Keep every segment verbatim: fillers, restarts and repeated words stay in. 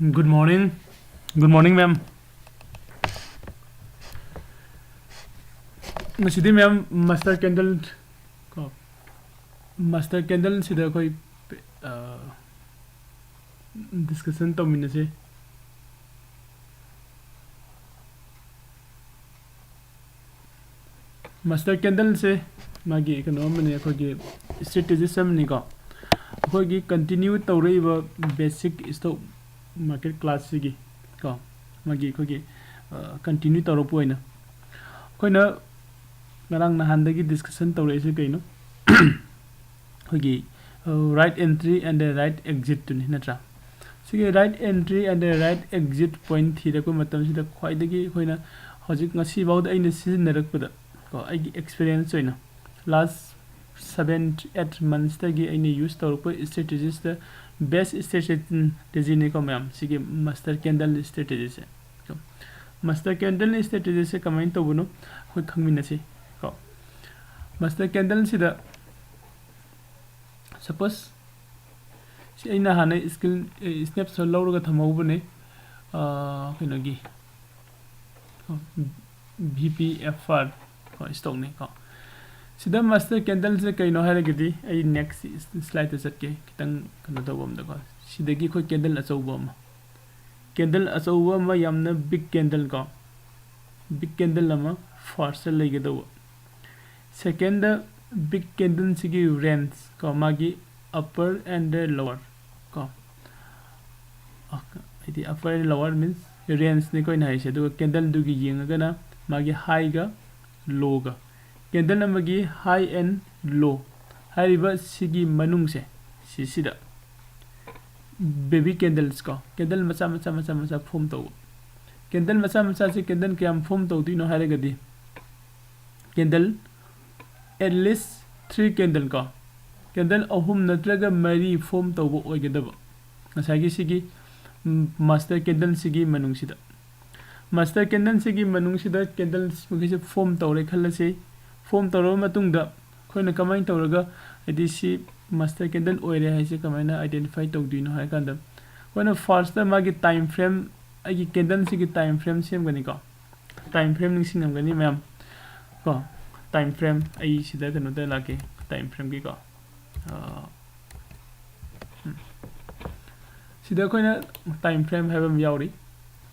Good morning. Good morning, ma'am. ꯉꯁꯤꯗꯤ, ma'am, master candle ꯀꯣ, master candle ꯁꯤꯗ ꯑꯩꯈꯣꯏ discussion ꯇꯧꯃꯤꯟꯅꯁꯦ꯫ Master candle ꯁꯦ ꯃꯥꯒꯤ ꯀꯩꯅꯣ ꯑꯃꯅꯤ, ꯑꯩꯈꯣꯏꯒꯤ strategist ꯑꯃꯅꯤꯀꯣ꯫ ꯑꯩꯈꯣꯏꯒꯤ continue ꯇꯧꯔꯛꯏꯕ basic stock market class ꯁꯤꯒꯤ ꯀꯣ, ꯃꯥꯒꯤ ꯑꯩꯈꯣꯏꯒꯤ continue ꯇꯧꯔꯛꯄ ꯑꯣꯏꯅ ꯑꯩꯈꯣꯏꯅ ꯉꯔꯥꯡ ꯅꯍꯥꯟꯗꯒꯤ discussion ꯇꯧꯔꯛꯏꯁꯦ ꯀꯩꯅꯣ? ꯑꯩꯈꯣꯏꯒꯤ right entry and the right exit ꯇꯨꯅꯤ, ꯅꯠꯇ꯭ꯔꯥ? ꯁꯤꯒꯤ right entry and the right exit point ꯊꯤꯔꯛꯄ ꯃꯇꯝꯁꯤꯗ ꯈ꯭ꯋꯥꯏꯗꯒꯤ ꯑꯩꯈꯣꯏꯅ ꯍꯧꯖꯤꯛ ꯉꯁꯤꯐꯥꯎꯗ ꯑꯩꯅ ꯁꯤꯖꯤꯟꯅꯔꯛꯄꯗ ꯀꯣ, ꯑꯩꯒꯤ experience ꯑꯣꯏꯅ last seven eight months ꯇꯒꯤ ꯑꯩꯅ use ꯇꯧꯔꯛꯄ strategies ꯇ best strategy ꯅꯤꯀꯣ ꯃꯌꯥꯝ, ꯁꯤꯒꯤ master candle strategy ꯁꯦ꯫ Master candle strategy ꯁꯦ ꯀꯃꯥꯏꯅ ꯇꯧꯕꯅꯣ ꯑꯩꯈꯣꯏ ꯈꯪꯃꯤꯟꯅꯁꯤ ꯀꯣ꯫ Master candle ꯁꯤꯗ suppose ꯁꯤ ꯑꯩꯅ ꯍꯥꯟꯅ screen snapshot ꯂꯧꯔꯒ ꯊꯝꯍꯧꯕꯅꯦ, ꯀꯩꯅꯣꯒꯤ V P F R ꯀꯣ, stock ꯅꯤꯀꯣ꯫ ꯁꯤꯗ master candle ꯁꯦ ꯀꯩꯅꯣ ꯍꯥꯏꯔꯒꯗꯤ ꯑꯩ next slide ꯇ ꯆꯠꯀꯦ, ꯈꯤꯇꯪ ꯀꯩꯅꯣ ꯇꯧꯕ ꯑꯝꯗꯀꯣ꯫ ꯁꯤꯗꯒꯤ ꯑꯩꯈꯣꯏ candle ꯑꯆꯧꯕ ꯑꯃ, candle ꯑꯆꯧꯕ ꯑꯃ, ꯌꯥꯝꯅ big candle ꯀꯣ, big candle ꯑꯃ first ꯇ ꯂꯩꯒꯗꯧꯕ꯫ Second ꯗ big candle ꯁꯤꯒꯤ range ꯀꯣ, ꯃꯥꯒꯤ upper and lower ꯀꯣ, ꯍꯥꯏꯗꯤ upper and lower means range ꯅꯤꯀꯣ ꯑꯩꯅ ꯍꯥꯏꯔꯤꯁꯦ꯫ ꯑꯗꯨꯒ candle ꯗꯨꯒꯤ ꯌꯦꯡꯉꯒꯅ ꯃꯥꯒꯤ high ꯒ low ꯒ, candle ꯑꯃꯒꯤ high and low ꯍꯥꯏꯔꯤꯕ ꯁꯤꯒꯤ ꯃꯅꯨꯡꯁꯦ, ꯁꯤꯁꯤꯗ baby candles ꯀꯣ, candle ꯃꯆꯥ ꯃꯆꯥ ꯃꯆꯥ ꯃꯆꯥ form ꯇꯧꯕ꯫ Candle ꯃꯆꯥ ꯃꯆꯥꯁꯦ candle ꯀꯌꯥꯝ form ꯇꯧꯗꯣꯏꯅꯣ ꯍꯥꯏꯔꯒꯗꯤ, candle at least three candle ꯀꯣ, candle ꯑꯍꯨꯝ ꯅꯠꯇ꯭ꯔꯒ ꯃꯔꯤ form ꯇꯧꯕ ꯑꯣꯏꯒꯗꯕ ꯉꯁꯥꯏꯒꯤ ꯁꯤꯒꯤ master candle ꯁꯤꯒꯤ ꯃꯅꯨꯡꯁꯤꯗ꯫ Master candle ꯁꯤꯒꯤ ꯃꯅꯨꯡꯁꯤꯗ candle ꯃꯈꯩꯁꯦ form ꯇꯧꯔꯦ ꯈꯜꯂꯁꯤ꯫ Form ꯇꯧꯔꯕ ꯃꯇꯨꯡꯗ ꯑꯩꯈꯣꯏꯅ ꯀꯃꯥꯏꯅ ꯇꯧꯔꯒ, ꯍꯥꯏꯗꯤ ꯁꯤ master candle ꯑꯣꯏꯔꯦ ꯍꯥꯏꯁꯦ ꯀꯃꯥꯏꯅ identify ꯇꯧꯗꯣꯏꯅꯣ ꯍꯥꯏ ꯀꯥꯟꯗ, ꯑꯩꯈꯣꯏꯅ first ꯃꯥꯒꯤ time frame, ꯑꯩꯒꯤ candle ꯁꯤꯒꯤ time frame ꯁꯦꯝꯒꯅꯤꯀꯣ꯫ Time frame ꯅꯤꯡꯁꯤꯡꯉꯝꯒꯅꯤ ꯃꯌꯥꯝ ꯀꯣ꯫ Time frame ꯑꯩ ꯁꯤꯗ ꯀꯩꯅꯣꯗ ꯂꯥꯛꯀꯦ꯫ Time frame ꯒꯤꯀꯣ, ꯑꯥ, ꯎꯝ꯫ ꯁꯤꯗ ꯑꯩꯈꯣꯏꯅ time frame ꯍꯥꯏꯕ ꯑꯃ ꯌꯥꯎꯔꯤ꯫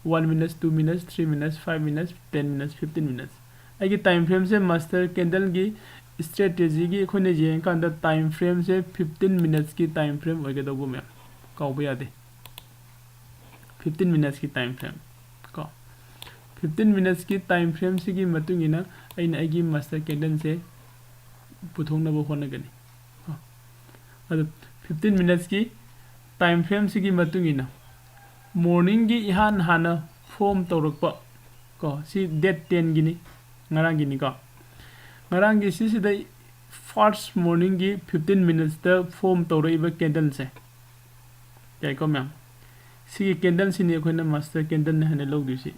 One minutes, two minutes, three minutes, five minutes, ten minutes, fifteen minutes꯫ ꯑꯩꯒꯤ time frame ꯁꯦ master candle ꯒꯤ strategy ꯒꯤ ꯑꯩꯈꯣꯏꯅ ꯌꯦꯡꯉꯀꯥꯟꯗ time frame ꯁꯦ fifteen minutes ꯀꯤ time frame ꯑꯣꯏꯒꯗꯧꯕ ꯃꯌꯥꯝ ꯀꯥꯎꯕ ꯌꯥꯗꯦ꯫ Fifteen minutes ꯀꯤ time frame ꯀꯣ꯫ Fifteen minutes ꯀꯤ time frame ꯁꯤꯒꯤ ꯃꯇꯨꯡ ꯏꯟꯅ ꯑꯩꯅ ꯑꯩꯒꯤ master candle ꯁꯦ ꯄꯨꯊꯣꯛꯅꯕ ꯍꯣꯠꯅꯒꯅꯤ ꯀꯣ꯫ ꯑꯗꯨ fifteen minutes ꯀꯤ time frame ꯁꯤꯒꯤ ꯃꯇꯨꯡ ꯏꯟꯅ morning ꯒꯤ ꯏꯍꯥꯟ ꯍꯥꯟꯅ form ꯇꯧꯔꯛꯄ ꯀꯣ, ꯁꯤ date ten ꯒꯤꯅꯤ, ꯉꯔꯥꯡꯒꯤꯅꯤꯀꯣ꯫ ꯉꯔꯥꯡꯒꯤ ꯁꯤꯁꯤꯗ first morning ꯒꯤ fifteen minutes ꯇ form ꯇꯧꯔꯛꯏꯕ candle ꯁꯦ, ꯌꯥꯏꯀꯣ ꯃꯌꯥꯝ? ꯁꯤꯒꯤ candle ꯁꯤꯅꯤ ꯑꯩꯈꯣꯏꯅ master candle ꯅꯤ ꯍꯥꯏꯅ ꯂꯧꯗꯣꯏꯁꯤ꯫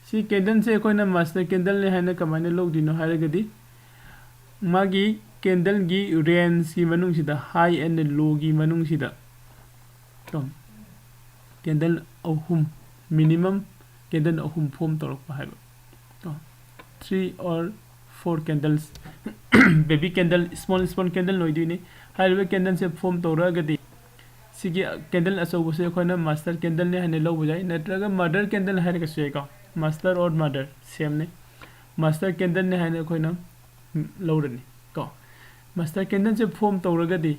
ꯁꯤ candle ꯁꯦ ꯑꯩꯈꯣꯏꯅ master candle ꯅꯤ ꯍꯥꯏꯅ ꯀꯃꯥꯏꯅ ꯂꯧꯗꯣꯏꯅꯣ ꯍꯥꯏꯔꯒꯗꯤ, ꯃꯥꯒꯤ candle ꯒꯤ range ꯀꯤ ꯃꯅꯨꯡꯁꯤꯗ, high and low ꯒꯤ ꯃꯅꯨꯡꯁꯤꯗ ꯀꯣ, candle ꯑꯍꯨꯝ, minimum candle ꯑꯍꯨꯝ form ꯇꯧꯔꯛꯄ ꯍꯥꯏꯕ ꯀꯣ꯫ Three or four candles, baby candle, small small candle ꯑꯣꯏꯗꯣꯏꯅꯤ꯫ ꯍꯥꯏꯔꯤꯕ candle ꯁꯦ form ꯇꯧꯔꯛꯑꯒꯗꯤ, ꯁꯤꯒꯤ candle ꯑꯆꯧꯕꯁꯦ ꯑꯩꯈꯣꯏꯅ master candle ꯅꯤ ꯍꯥꯏꯅ ꯂꯧꯕ ꯌꯥꯏ, ꯅꯠꯇ꯭ꯔꯒ mother candle ꯍꯥꯏꯔꯒꯁꯨ ꯌꯥꯏꯀꯣ꯫ Master or mother same ꯅꯤ꯫ Master candle ꯅꯤ ꯍꯥꯏꯅ ꯑꯩꯈꯣꯏꯅ ꯂꯧꯔꯅꯤ ꯀꯣ꯫ Master candle ꯁꯦ form ꯇꯧꯔꯒꯗꯤ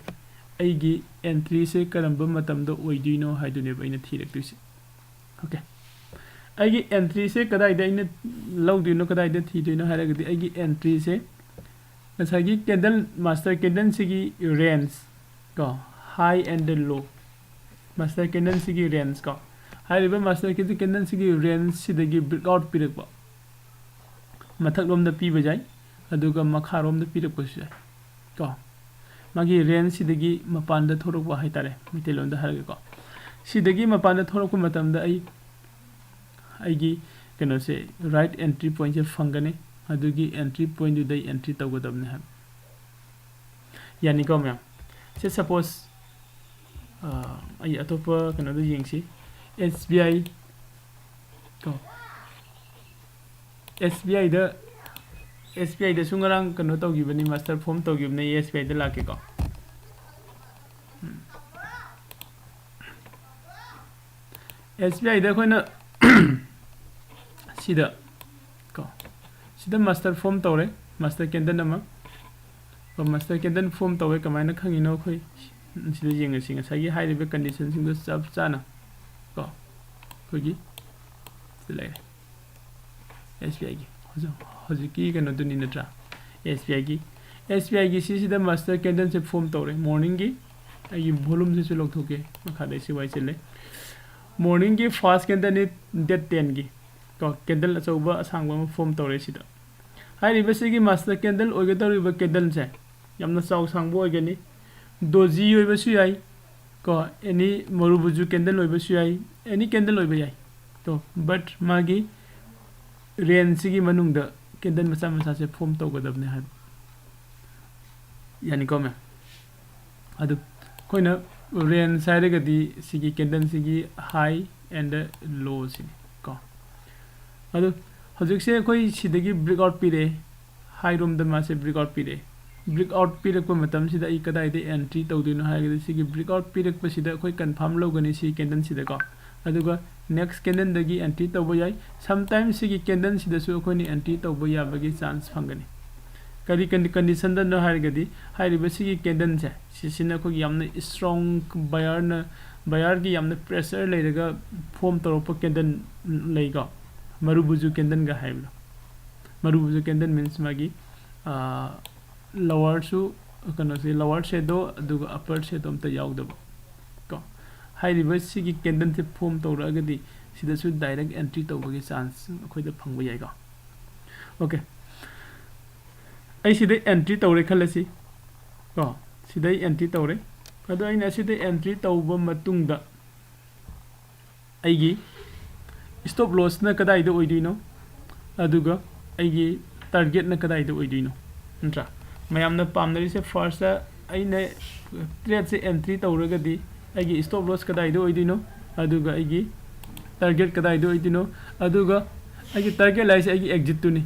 ꯑꯩꯒꯤ entry ꯁꯦ ꯀꯔꯝꯕ ꯃꯇꯝꯗ ꯑꯣꯏꯗꯣꯏꯅꯣ ꯍꯥꯏꯗꯨꯅꯦꯕ ꯑꯩꯅ ꯊꯤꯔꯛꯇꯣꯏꯁꯦ꯫ Okay, ꯑꯩꯒꯤ entry ꯁꯦ ꯀꯗꯥꯏꯗ ꯑꯩꯅ ꯂꯧꯗꯣꯏꯅꯣ, ꯀꯗꯥꯏꯗ ꯊꯤꯗꯣꯏꯅꯣ ꯍꯥꯏꯔꯒꯗꯤ, ꯑꯩꯒꯤ entry ꯁꯦ ꯉꯁꯥꯏꯒꯤ candle, master candle ꯁꯤꯒꯤ range ꯀꯣ, high and low, master candle ꯁꯤꯒꯤ range ꯀꯣ, ꯍꯥꯏꯔꯤꯕ master candle ꯁꯤꯒꯤ range ꯁꯤꯗꯒꯤ breakout ꯄꯤꯔꯛꯄ, ꯃꯊꯛꯂꯣꯝꯗ ꯄꯤꯕ ꯌꯥꯏ, ꯑꯗꯨꯒ ꯃꯈꯥꯔꯣꯝꯗ ꯄꯤꯔꯛꯄꯁꯨ ꯌꯥꯏ ꯀꯣ꯫ ꯃꯥꯒꯤ range ꯁꯤꯗꯒꯤ ꯃꯄꯥꯟꯗ ꯊꯣꯛꯂꯛꯄ ꯍꯥꯏꯇꯥꯔꯦ, ꯃꯩꯇꯩꯂꯣꯟꯗ ꯍꯥꯏꯔꯒꯦꯀꯣ꯫ ꯁꯤꯗꯒꯤ ꯃꯄꯥꯟꯗ ꯊꯣꯛꯂꯛꯄ ꯃꯇꯝꯗ ꯑꯩ, ꯑꯩꯒꯤ ꯀꯩꯅꯣꯁꯦ, right entry point ꯁꯦ ꯐꯪꯒꯅꯤ꯫ ꯑꯗꯨꯒꯤ entry point ꯗꯨꯗ ꯑꯩ entry ꯇꯧꯒꯗꯕꯅꯤ ꯍꯥꯏꯕ꯫ ꯌꯥꯅꯤꯀꯣ ꯃꯌꯥꯝ? ꯁꯦ, suppose ꯑꯩ ꯑꯇꯣꯞꯄ ꯀꯩꯅꯣꯗ ꯌꯦꯡꯁꯤ꯫ ꯑꯦꯁ ꯕꯤ ꯑꯥꯏ ꯀꯣ, ꯑꯦꯁ ꯕꯤ ꯑꯥꯏꯗ ꯑꯦꯁ ꯕꯤ ꯑꯥꯏꯗꯁꯨ ꯉꯔꯥꯡ ꯀꯩꯅꯣ ꯇꯧꯈꯤꯕꯅꯤ, ꯃꯥꯁꯇꯔ ꯐꯣꯝ ꯇꯧꯈꯤꯕꯅꯤ꯫ ꯑꯦꯁ ꯕꯤ ꯑꯥꯏꯗ ꯂꯥꯛꯀꯦꯀꯣ꯫ ꯑꯦꯁ ꯕꯤ ꯑꯥꯏꯗ ꯑꯩꯈꯣꯏꯅ ꯁꯤꯗ ꯀꯣ, ꯁꯤꯗ ꯃꯥꯁꯇꯔ ꯐꯣꯝ ꯇꯧꯔꯦ, ꯃꯥꯁꯇꯔ ꯀꯦꯟꯗꯜ ꯑꯃ꯫ ꯃꯥꯁꯇꯔ ꯀꯦꯟꯗꯜ ꯐꯣꯝ ꯇꯧꯋꯦ꯫ ꯀꯃꯥꯏꯅ ꯈꯪꯉꯤꯅꯣ? ꯑꯩꯈꯣꯏ ꯁꯤꯗ ꯌꯦꯡꯉꯁꯤ꯫ ꯉꯁꯥꯏꯒꯤ ꯍꯥꯏꯔꯤꯕ ꯀꯟꯗꯤꯁꯟꯁꯤꯡꯗꯣ ꯆꯞ ꯆꯥꯅ ꯀꯣ, ꯑꯩꯈꯣꯏꯒꯤ ꯁꯤꯗ ꯂꯩꯔꯦ꯫ ꯑꯦꯁ ꯕꯤ ꯑꯥꯏꯒꯤ ꯍꯧꯖꯤꯛ, ꯍꯧꯖꯤꯛꯀꯤ ꯀꯩꯅꯣꯗꯨꯅꯤ ꯅꯠꯇ꯭ꯔꯥ? ꯑꯦꯁ ꯕꯤ ꯑꯥꯏꯒꯤ, ꯑꯦꯁ ꯕꯤ ꯑꯥꯏꯒꯤ ꯁꯤꯁꯤꯗ ꯃꯥꯁꯇꯔ ꯀꯦꯟꯗꯜꯁꯦ ꯐꯣꯝ ꯇꯧꯔꯦ꯫ ꯃꯣꯔꯅꯤꯡꯒꯤ, ꯑꯩꯒꯤ ꯚꯣꯂꯨꯝꯁꯤꯁꯨ ꯂꯧꯊꯣꯛꯀꯦ, ꯃꯈꯥꯗ ꯁꯤ ꯋꯥꯏ ꯆꯤꯜꯂꯦ꯫ ꯃꯣꯔꯅꯤꯡꯒꯤ ꯐꯥꯔꯁ ꯀꯦꯟꯗꯜꯅꯤ, ꯗꯦꯠ ꯇꯦꯟꯒꯤ ꯀꯣ, ꯀꯦꯟꯗꯜ ꯑꯆꯧꯕ ꯑꯁꯥꯡꯕ ꯑꯃ ꯐꯣꯝ ꯇꯧꯔꯦ ꯁꯤꯗ꯫ ꯍꯥꯏꯔꯤꯕꯁꯤꯒꯤ ꯃꯥꯁꯇꯔ ꯀꯦꯟꯗꯜ ꯑꯣꯏꯒꯗꯧꯔꯤꯕ ꯀꯦꯟꯗꯜꯁꯦ ꯌꯥꯝꯅ ꯆꯥꯎ ꯁꯥꯡꯕ ꯑꯣꯏꯒꯅꯤ꯫ ꯗꯣꯖꯤ ꯑꯣꯏꯕꯁꯨ ꯌꯥꯏ ꯀꯣ, ꯑꯦꯅꯤ ꯃꯔꯨꯕꯨꯖꯨ ꯀꯦꯟꯗꯜ ꯑꯣꯏꯕꯁꯨ ꯌꯥꯏ, ꯑꯦꯅꯤ ꯀꯦꯟꯗꯜ ꯑꯣꯏꯕ ꯌꯥꯏ꯫ ꯇꯣ, ꯕꯠ ꯃꯥꯒꯤ ꯔꯦꯟꯖꯁꯤꯒꯤ ꯃꯅꯨꯡꯗ ꯀꯦꯟꯗꯜ ꯃꯆꯥ ꯃꯆꯥꯁꯦ ꯐꯣꯝ ꯇꯧꯒꯗꯕꯅꯦ ꯍꯥꯏꯕ꯫ ꯌꯥꯅꯤꯀꯣ ꯃꯦꯝ? ꯑꯗꯨ ꯑꯩꯈꯣꯏꯅ ꯔꯦꯟꯖ ꯍꯥꯏꯔꯒꯗꯤ ꯁꯤꯒꯤ ꯀꯦꯟꯗꯜꯁꯤꯒꯤ ꯍꯥꯏ ꯑꯦꯟ ꯂꯣꯁꯤꯅꯤ ꯀꯣ꯫ ꯑꯗꯨ ꯍꯧꯖꯤꯛꯁꯦ ꯑꯩꯈꯣꯏ ꯁꯤꯗꯒꯤ ꯕ꯭ꯔꯦꯛ ꯑꯥꯎꯠ ꯄꯤꯔꯛꯑꯦ, ꯍꯥꯏꯔꯣꯝꯗ ꯃꯥꯁꯦ ꯕ꯭ꯔꯦꯛ ꯑꯥꯎꯠ ꯄꯤꯔꯛꯑꯦ꯫ ꯕ꯭ꯔꯦꯛ ꯑꯥꯎꯠ ꯄꯤꯔꯛꯄ ꯃꯇꯝꯁꯤꯗ ꯑꯩ ꯀꯗꯥꯏꯗ ꯑꯦꯟꯇ꯭ꯔꯤ ꯇꯧꯗꯣꯏꯅꯣ ꯍꯥꯏꯔꯒꯗꯤ, ꯁꯤꯒꯤ ꯕ꯭ꯔꯦꯛ ꯑꯥꯎꯠ ꯄꯤꯔꯛꯄꯁꯤꯗ ꯑꯩꯈꯣꯏ ꯀꯟꯐꯥꯔꯝ ꯂꯧꯒꯅꯤ ꯁꯤ ꯀꯦꯟꯗꯜꯁꯤꯗꯀꯣ꯫ ꯑꯗꯨꯒ ꯅꯦꯛꯁ ꯀꯦꯟꯗꯜꯗꯒꯤ ꯑꯦꯟꯇ꯭ꯔꯤ ꯇꯧꯕ ꯌꯥꯏ꯫ ꯁꯝꯇꯥꯏꯝ ꯁꯤꯒꯤ ꯀꯦꯟꯗꯜꯁꯤꯗꯁꯨ ꯑꯩꯈꯣꯏꯅ ꯑꯦꯟꯇ꯭ꯔꯤ ꯇꯧꯕ ꯌꯥꯕꯒꯤ ꯆꯥꯟꯁ ꯐꯪꯒꯅꯤ꯫ ꯀꯔꯤ ꯀꯟꯗꯤꯁꯟꯗꯅꯣ ꯍꯥꯏꯔꯒꯗꯤ, ꯍꯥꯏꯔꯤꯕ ꯁꯤꯒꯤ ꯀꯦꯟꯗꯜꯁꯦ, ꯁꯤꯁꯤꯅ ꯑꯩꯈꯣꯏꯒꯤ ꯌꯥꯝꯅ ꯏꯁꯇ꯭ꯔꯣꯡ ꯕꯌꯔꯅ, ꯕꯌꯔꯒꯤ ꯌꯥꯝꯅ ꯄ꯭ꯔꯦꯁꯔ ꯂꯩꯔꯒ ꯐꯣꯝ ꯇꯧꯔꯛꯄ ꯀꯦꯟꯗꯜ ꯂꯩꯀꯣ, ꯃꯔꯨꯕꯨꯖꯨ ꯀꯦꯟꯗꯜꯒ ꯍꯥꯏꯕꯗꯣ꯫ ꯃꯔꯨꯕꯨꯖꯨ ꯀꯦꯟꯗꯜ ꯃꯤꯟꯁ ꯃꯥꯒꯤ ꯂꯋꯔꯁꯨ, ꯀꯩꯅꯣꯁꯦ, ꯂꯋꯔ ꯁꯦꯗꯣ ꯑꯗꯨꯒ ꯑꯞꯄꯔ ꯁꯦꯗꯣ ꯑꯝꯇ ꯌꯥꯎꯗꯕ ꯀꯣ꯫ ꯍꯥꯏꯔꯤꯕ ꯁꯤꯒꯤ ꯀꯦꯟꯗꯜꯁꯦ ꯐꯣꯝ ꯇꯧꯔꯛꯑꯒꯗꯤ ꯁꯤꯗꯁꯨ ꯗꯥꯏꯔꯦꯛ ꯑꯦꯟꯇ꯭ꯔꯤ ꯇꯧꯕꯒꯤ ꯆꯥꯟꯁ ꯑꯩꯈꯣꯏꯗ ꯐꯪꯕ ꯌꯥꯏꯀꯣ꯫ ꯑꯣꯀꯦ, ꯑꯩ ꯁꯤꯗ ꯑꯦꯟꯇ꯭ꯔꯤ ꯇꯧꯔꯦ ꯈꯜꯂꯁꯤ ꯀꯣ꯫ ꯁꯤꯗ ꯑꯩ ꯑꯦꯟꯇ꯭ꯔꯤ ꯇꯧꯔꯦ꯫ ꯑꯗꯣ ꯑꯩꯅ ꯑꯁꯤꯗ ꯑꯦꯟꯇ꯭ꯔꯤ ꯇꯧꯕ ꯃꯇꯨꯡꯗ ꯑꯩꯒꯤ ꯁ꯭ꯇꯣꯞ ꯂꯣꯁꯅ ꯀꯗꯥꯏꯗ ꯑꯣꯏꯗꯣꯏꯅꯣ, ꯑꯗꯨꯒ ꯑꯩꯒꯤ ꯇꯥꯔꯒꯦꯠꯅ ꯀꯗꯥꯏꯗ ꯑꯣꯏꯗꯣꯏꯅꯣ, ꯅꯠꯇ꯭ꯔꯥ? ꯃꯌꯥꯝꯅ ꯄꯥꯝꯅꯔꯤꯁꯦ, ꯐꯥꯔꯁꯇ ꯑꯩꯅ ꯇ꯭ꯔꯦꯠꯁꯦ ꯑꯦꯟꯇ꯭ꯔꯤ ꯇꯧꯔꯒꯗꯤ ꯑꯩꯒꯤ stop loss ꯀꯗꯥꯏꯗ ꯑꯣꯏꯗꯣꯏꯅꯣ, ꯑꯗꯨꯒ ꯑꯩꯒꯤ target ꯀꯗꯥꯏꯗ ꯑꯣꯏꯗꯣꯏꯅꯣ, ꯑꯗꯨꯒ ꯑꯩꯒꯤ target ꯍꯥꯏꯁꯦ ꯑꯩꯒꯤ exit ꯇꯨꯅꯤ꯫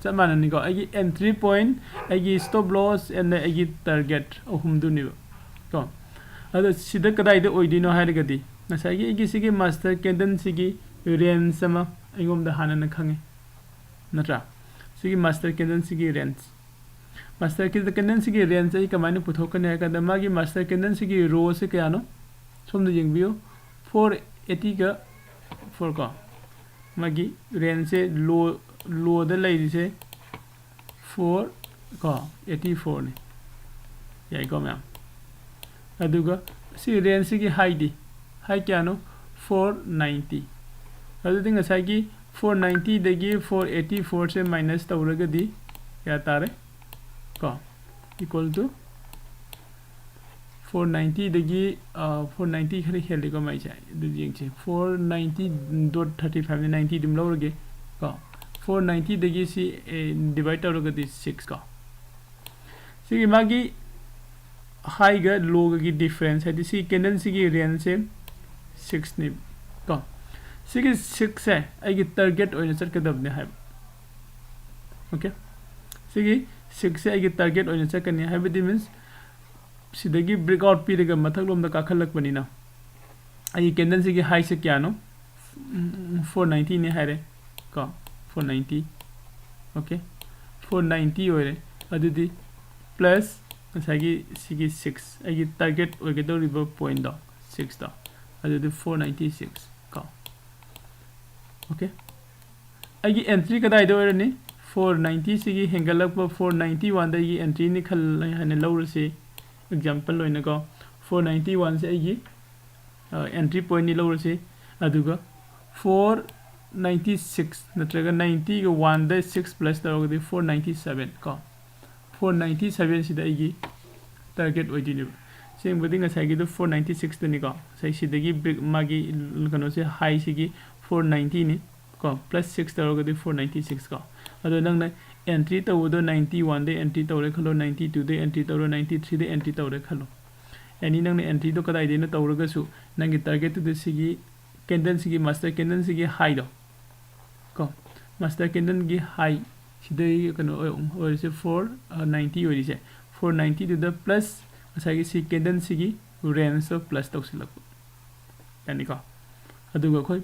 ꯆꯞ ꯃꯥꯟꯅꯅꯤꯀꯣ, ꯑꯩꯒꯤ entry point, ꯑꯩꯒꯤ stop loss and ꯑꯩꯒꯤ target ꯑꯍꯨꯝꯗꯨꯅꯦꯕ ꯀꯣ꯫ ꯑꯗꯣ ꯁꯤꯗ ꯀꯗꯥꯏꯗ ꯑꯣꯏꯗꯣꯏꯅꯣ ꯍꯥꯏꯔꯒꯗꯤ, ꯉꯁꯥꯏꯒꯤ ꯑꯩꯒꯤ ꯁꯤꯒꯤ master candle ꯁꯤꯒꯤ range ꯑꯃ ꯑꯩꯉꯣꯟꯗ ꯍꯥꯟꯅꯅ ꯈꯪꯉꯦ, ꯅꯠꯇ꯭ꯔꯥ? ꯁꯤꯒꯤ master candle ꯁꯤꯒꯤ range, master candle ꯁꯤꯒꯤ range ꯑꯩ ꯀꯃꯥꯏꯅ ꯄꯨꯊꯣꯛꯀꯅꯤ ꯍꯥꯏ ꯀꯥꯟꯗ, ꯃꯥꯒꯤ master candle ꯁꯤꯒꯤ row ꯁꯦ ꯀꯌꯥꯅꯣ? ꯁꯣꯝꯗ ꯌꯦꯡꯕꯤꯌꯨ, four eighty ꯒ four ꯀꯣ꯫ ꯃꯥꯒꯤ range ꯁꯦ low, low ꯗ ꯂꯩꯔꯤꯁꯦ four ꯀꯣ, eighty four ꯅꯤ꯫ ꯌꯥꯏꯀꯣ ꯃꯌꯥꯝ? ꯑꯗꯨꯒ ꯁꯤ range ꯁꯤꯒꯤ high ꯗꯤ, high ꯀꯌꯥꯅꯣ? Four ninety꯫ ꯑꯗꯨꯗꯤ ꯉꯁꯥꯏꯒꯤ four ninety ꯗꯒꯤ four eighty four ꯁꯦ minus ꯇꯧꯔꯒꯗꯤ ꯀꯌꯥ ꯇꯥꯔꯦ? ꯀꯣ, equal to four ninety ꯗꯒꯤ, ꯑ, four ninety ꯈꯔ ꯍꯦꯜꯂꯤꯀꯣ ꯃꯥꯏꯁꯦ꯫ ꯑꯗꯨ ꯌꯦꯡꯁꯦ, four ninety dot thirty five ꯅꯤ, ninety ꯑꯗꯨꯝ ꯂꯧꯔꯒꯦ ꯀꯣ꯫ Four ninety ꯗꯒꯤ ꯁꯤ, ꯑꯦ, divide ꯇꯧꯔꯒꯗꯤ six ꯀꯣ꯫ ꯁꯤꯒꯤ ꯃꯥꯒꯤ high ꯒ low ꯒꯒꯤ difference, ꯍꯥꯏꯗꯤ ꯁꯤ candle ꯁꯤꯒꯤ range ꯁꯦ six ꯅꯤ ꯀꯣ꯫ ꯁꯤꯒꯤ six ꯁꯦ ꯑꯩꯒꯤ target ꯑꯣꯏꯅ ꯆꯠꯀꯗꯕꯅꯦ ꯍꯥꯏꯕ꯫ Okay, ꯁꯤꯒꯤ six ꯁꯦ ꯑꯩꯒꯤ target ꯑꯣꯏꯅ ꯆꯠꯀꯅꯤ ꯍꯥꯏꯕꯗꯤ means ꯁꯤꯗꯒꯤ breakout ꯄꯤꯔꯒ ꯃꯊꯛꯂꯣꯝꯗ ꯀꯥꯈꯠꯂꯛꯄꯅꯤꯅ, ꯑꯩꯒꯤ candle ꯁꯤꯒꯤ high ꯁꯦ ꯀꯌꯥꯅꯣ? ꯎꯝ, four ninety ꯅꯤ ꯍꯥꯏꯔꯦ ꯀꯣ, four ninety꯫ Okay, four ninety ꯑꯣꯏꯔꯦ꯫ ꯑꯗꯨꯗꯤ plus ꯉꯁꯥꯏꯒꯤ ꯁꯤꯒꯤ six, ꯑꯩꯒꯤ target ꯑꯣꯏꯒꯗꯧꯔꯤꯕ point ꯗꯣ, six ꯇꯣ, ꯑꯗꯨꯗꯤ four ninety six ꯀꯣ꯫ Okay, ꯑꯩꯒꯤ entry ꯀꯗꯥꯏꯗ ꯑꯣꯏꯔꯅꯤ? Four ninety ꯁꯤꯒꯤ ꯍꯦꯟꯒꯠꯂꯛꯄ four ninety one ꯗ ꯑꯩꯒꯤ entry ꯅꯤ ꯈꯜꯂꯦ ꯍꯥꯏꯅ ꯂꯧꯔꯁꯤ, example ꯑꯣꯏꯅꯀꯣ꯫ Four ninety one ꯁꯦ ꯑꯩꯒꯤ, ꯑ, entry point ꯅꯤ ꯂꯧꯔꯁꯤ꯫ ꯑꯗꯨꯒ four ninety six ꯅꯠꯇ꯭ꯔꯒ ninety ꯒ one ꯗ six plus ꯇꯧꯔꯒꯗꯤ four ninety seven ꯀꯣ꯫ Four ninety seven ꯁꯤꯗ ꯑꯩꯒꯤ target ꯑꯣꯏꯗꯣꯏꯅꯦꯕ꯫ ꯑꯁꯦꯡꯕꯗꯤ ꯉꯁꯥꯏꯒꯤꯗꯣ four ninety six ꯇꯅꯤꯀꯣ꯫ ꯉꯁꯥꯏ ꯁꯤꯗꯒꯤ break, ꯃꯥꯒꯤ ꯀꯩꯅꯣꯁꯦ, high ꯁꯤꯒꯤ four ninety ꯅꯤ ꯀꯣ, plus six ꯇꯧꯔꯒꯗꯤ four ninety six ꯀꯣ꯫ ꯑꯗꯣ ꯅꯪꯅ entry ꯇꯧꯕꯗꯣ ninety one ꯗ entry ꯇꯧꯔꯦ ꯈꯜꯂꯣ, ninety two ꯗ entry ꯇꯧꯔꯣ, ninety three ꯗ entry ꯇꯧꯔꯦ ꯈꯜꯂꯣ꯫ ꯑꯦꯅꯤ ꯅꯪꯅ ꯑꯦꯟꯇ꯭ꯔꯤꯗꯣ ꯀꯗꯥꯏꯗꯩꯅꯣ ꯇꯧꯔꯒꯁꯨ, ꯅꯪꯒꯤ ꯇꯥꯔꯒꯦꯠꯇꯨꯗ ꯁꯤꯒꯤ ꯀꯦꯟꯗꯜꯁꯤꯒꯤ, ꯃꯥꯁꯇꯔ ꯀꯦꯟꯗꯜꯁꯤꯒꯤ ꯍꯥꯏꯗꯣ ꯀꯣ, ꯃꯥꯁꯇꯔ ꯀꯦꯟꯗꯜꯒꯤ ꯍꯥꯏ ꯁꯤꯗꯩ ꯀꯩꯅꯣ ꯑꯣꯏ-, ꯑꯣꯏꯔꯤꯁꯦ ꯐꯣꯔ ꯅꯥꯏꯟꯇꯤ ꯑꯣꯏꯔꯤꯁꯦ, ꯐꯣꯔ ꯅꯥꯏꯟꯇꯤꯗꯨꯗ ꯄ꯭ꯂꯁ ꯉꯁꯥꯏꯒꯤ ꯁꯤ ꯀꯦꯟꯗꯜꯁꯤꯒꯤ ꯔꯦꯟꯖꯇꯣ ꯄ꯭ꯂꯁ ꯇꯧꯁꯤꯜꯂꯛꯄ, ꯌꯥꯅꯤꯀꯣ? ꯑꯗꯨꯒ ꯑꯩꯈꯣꯏ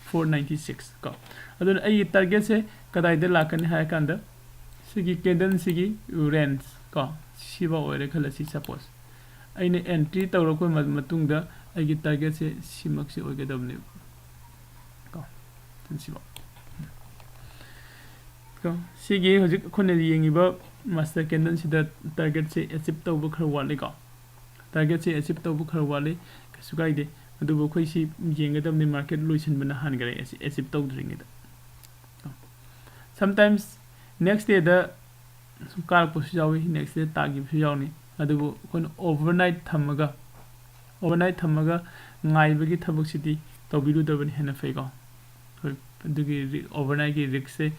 ꯐꯣꯔ ꯅꯥꯏꯟꯇꯤ ꯁꯤꯛꯁ ꯀꯣ꯫ ꯑꯗꯨꯅ ꯑꯩꯒꯤ ꯇꯥꯔꯒꯦꯠꯁꯦ ꯀꯗꯥꯏꯗ ꯂꯥꯛꯀꯅꯤ ꯍꯥꯏꯔ ꯀꯥꯟꯗ, ꯁꯤꯒꯤ ꯀꯦꯟꯗꯜꯁꯤꯒꯤ ꯔꯦꯟꯖ ꯀꯣ, ꯁꯤꯐꯥꯎ ꯑꯣꯏꯔꯦ ꯈꯜꯂꯁꯤ ꯁꯄꯣꯁ꯫ ꯑꯩꯅ ꯑꯦꯟꯇ꯭ꯔꯤ ꯇꯧꯔꯛꯄ ꯃ-, ꯃꯇꯨꯡꯗ ꯑꯩꯒꯤ ꯇꯥꯔꯒꯦꯠꯁꯦ ꯁꯤꯃꯛꯁꯦ ꯑꯣꯏꯒꯗꯕꯅꯦꯕ ꯀꯣ, ꯁꯤꯐꯥꯎ ꯀꯣ꯫ ꯁꯤꯒꯤ ꯍꯧꯖꯤꯛ ꯑꯩꯈꯣꯏꯅ ꯌꯦꯡꯉꯤꯕ ꯃꯥꯁꯇꯔ ꯀꯦꯟꯗꯜꯁꯤꯗ ꯇꯥꯔꯒꯦꯠꯁꯦ ꯑꯦꯆꯤꯞ ꯇꯧꯕ ꯈꯔ ꯋꯥꯠꯂꯤꯀꯣ꯫ ꯇꯥꯔꯒꯦꯠꯁꯦ ꯑꯦꯆꯤꯞ ꯇꯧꯕ ꯈꯔ ꯋꯥꯠꯂꯤ, ꯀꯩꯁꯨ ꯀꯥꯏꯗꯦ꯫ ꯑꯗꯨꯕꯨ ꯑꯩꯈꯣꯏ ꯁꯤ ꯌꯦꯡꯒꯗꯕꯅꯤ, ꯃꯥꯔꯀꯦꯠ ꯂꯣꯏꯁꯤꯟꯕꯅ ꯍꯥꯟꯈꯔꯦ ꯑꯦꯆꯤꯞ ꯇꯧꯗ꯭ꯔꯤꯉꯩꯗ꯫ Sometimes next dayꯗ ꯁꯨꯝ ꯀꯥꯔꯛꯄꯁꯨ ꯌꯥꯎꯏ, next day ꯇꯥꯈꯤꯕꯁꯨ ꯌꯥꯎꯅꯤ꯫ ꯑꯗꯨꯕꯨ ꯑꯩꯈꯣꯏꯅ overnight ꯊꯝꯃꯒ, overnight ꯊꯝꯃꯒ ꯉꯥꯏꯕꯒꯤ ꯊꯕꯛꯁꯤꯗꯤ ꯇꯧꯕꯤꯔꯨꯗꯕꯅ ꯍꯦꯟꯅ ꯐꯩꯀꯣ꯫ ꯑꯩꯈꯣꯏ ꯑꯗꯨꯒꯤ ꯔꯤ-, overnightꯀꯤ riskꯁꯦ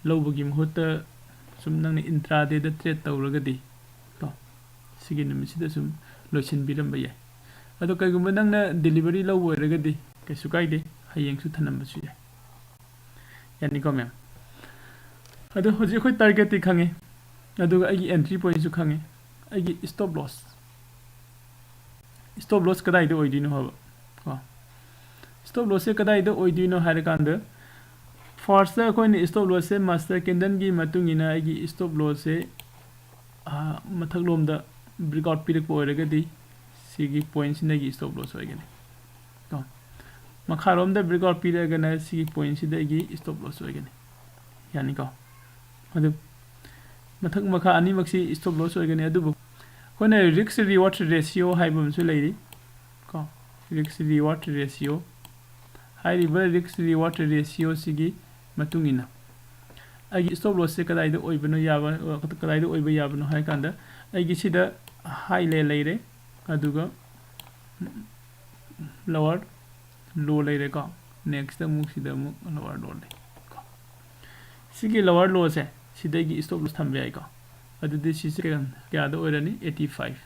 ꯂꯧꯕꯒꯤ ꯃꯍꯨꯠꯇ ꯁꯨꯝ ꯅꯪꯅ intradayꯗ trade ꯇꯧꯔꯒꯗꯤ ꯀꯣ, ꯁꯤꯒꯤ ꯅꯨꯃꯤꯠꯁꯤꯗ ꯁꯨꯝ ꯂꯣꯏꯁꯤꯟꯕꯤꯔꯝꯕ ꯌꯥꯏ꯫ ꯑꯗꯣ ꯀꯩꯒꯨꯝꯕ ꯅꯪꯅ delivery ꯂꯧꯕ ꯑꯣꯏꯔꯒꯗꯤ ꯀꯩꯁꯨ ꯀꯥꯏꯗꯦ, ꯍꯌꯦꯡꯁꯨ ꯊꯅꯝꯕꯁꯨ ꯌꯥꯏ꯫ ꯌꯥꯅꯤꯀꯣ ꯃꯦꯝ? ꯑꯗꯣ ꯍꯧꯖꯤꯛ ꯑꯩꯈꯣꯏ ꯇꯥꯔꯒꯦꯠꯇꯤ ꯈꯪꯉꯦ, ꯑꯗꯨꯒ ꯑꯩꯒꯤ entry pointꯁꯨ ꯈꯪꯉꯦ, ꯑꯩꯒꯤ stop loss, stop loss ꯀꯗꯥꯏꯗ ꯑꯣꯏꯗꯣꯏꯅꯣ ꯍꯥꯏꯕ ꯀꯣ꯫ Stop lossꯁꯦ ꯀꯗꯥꯏꯗ ꯑꯣꯏꯗꯣꯏꯅꯣ ꯍꯥꯏꯔꯀꯥꯟꯗ, firstꯇ ꯑꯩꯈꯣꯏꯅ stop lossꯁꯦ master candleꯒꯤ ꯃꯇꯨꯡ ꯏꯟꯅ ꯑꯩꯒꯤ stop lossꯁꯦ, ꯑꯥ, ꯃꯊꯛꯂꯣꯝꯗ breakout ꯄꯤꯔꯛꯄ ꯑꯣꯏꯔꯒꯗꯤ ꯁꯤꯒꯤ pointꯁꯤꯅ ꯑꯩꯒꯤ stop loss ꯑꯣꯏꯒꯅꯤ ꯀꯣ꯫ ꯃꯈꯥꯔꯣꯝꯗ breakout ꯄꯤꯔꯛꯑꯒꯅ ꯁꯤꯒꯤ pointꯁꯤꯗ ꯑꯩꯒꯤ stop loss ꯑꯣꯏꯒꯅꯤ꯫ ꯌꯥꯅꯤꯀꯣ? ꯑꯗꯨ ꯃꯊꯛ ꯃꯈꯥ ꯑꯅꯤꯃꯛꯁꯤ stop loss ꯑꯣꯏꯒꯅꯤ, ꯑꯗꯨꯕꯨ ꯑꯩꯈꯣꯏꯅ risk reward ratio ꯍꯥꯏꯕ ꯑꯃꯁꯨ ꯂꯩꯔꯤ ꯀꯣ, risk reward ratio꯫ ꯍꯥꯏꯔꯤꯕ risk reward ratioꯁꯤꯒꯤ ꯃꯇꯨꯡ ꯏꯟꯅ ꯑꯩꯒꯤ stop lossꯁꯦ ꯀꯗꯥꯏꯗ ꯑꯣꯏꯕꯅꯣ ꯌꯥꯕ, ꯀꯗꯥꯏꯗ ꯑꯣꯏꯕ ꯌꯥꯕꯅꯣ ꯍꯥꯏ ꯀꯥꯟꯗ, ꯑꯩꯒꯤ ꯁꯤꯗ high ꯂꯦ-, ꯂꯩꯔꯦ, ꯑꯗꯨꯒ lower low ꯂꯩꯔꯦꯀꯣ, next ꯑꯃꯨꯛ ꯁꯤꯗ ꯑꯃꯨꯛ lower low ꯂꯩ ꯀꯣ꯫ ꯁꯤꯒꯤ lower lowꯁꯦ ꯁꯤꯗꯒꯤ stop loss ꯊꯝꯕ ꯌꯥꯏꯀꯣ꯫ ꯑꯗꯨꯗꯤ ꯁꯤꯁꯦ ꯀꯌꯥ-, ꯀꯌꯥꯗ ꯑꯣꯏꯔꯅꯤ? Eighty five꯫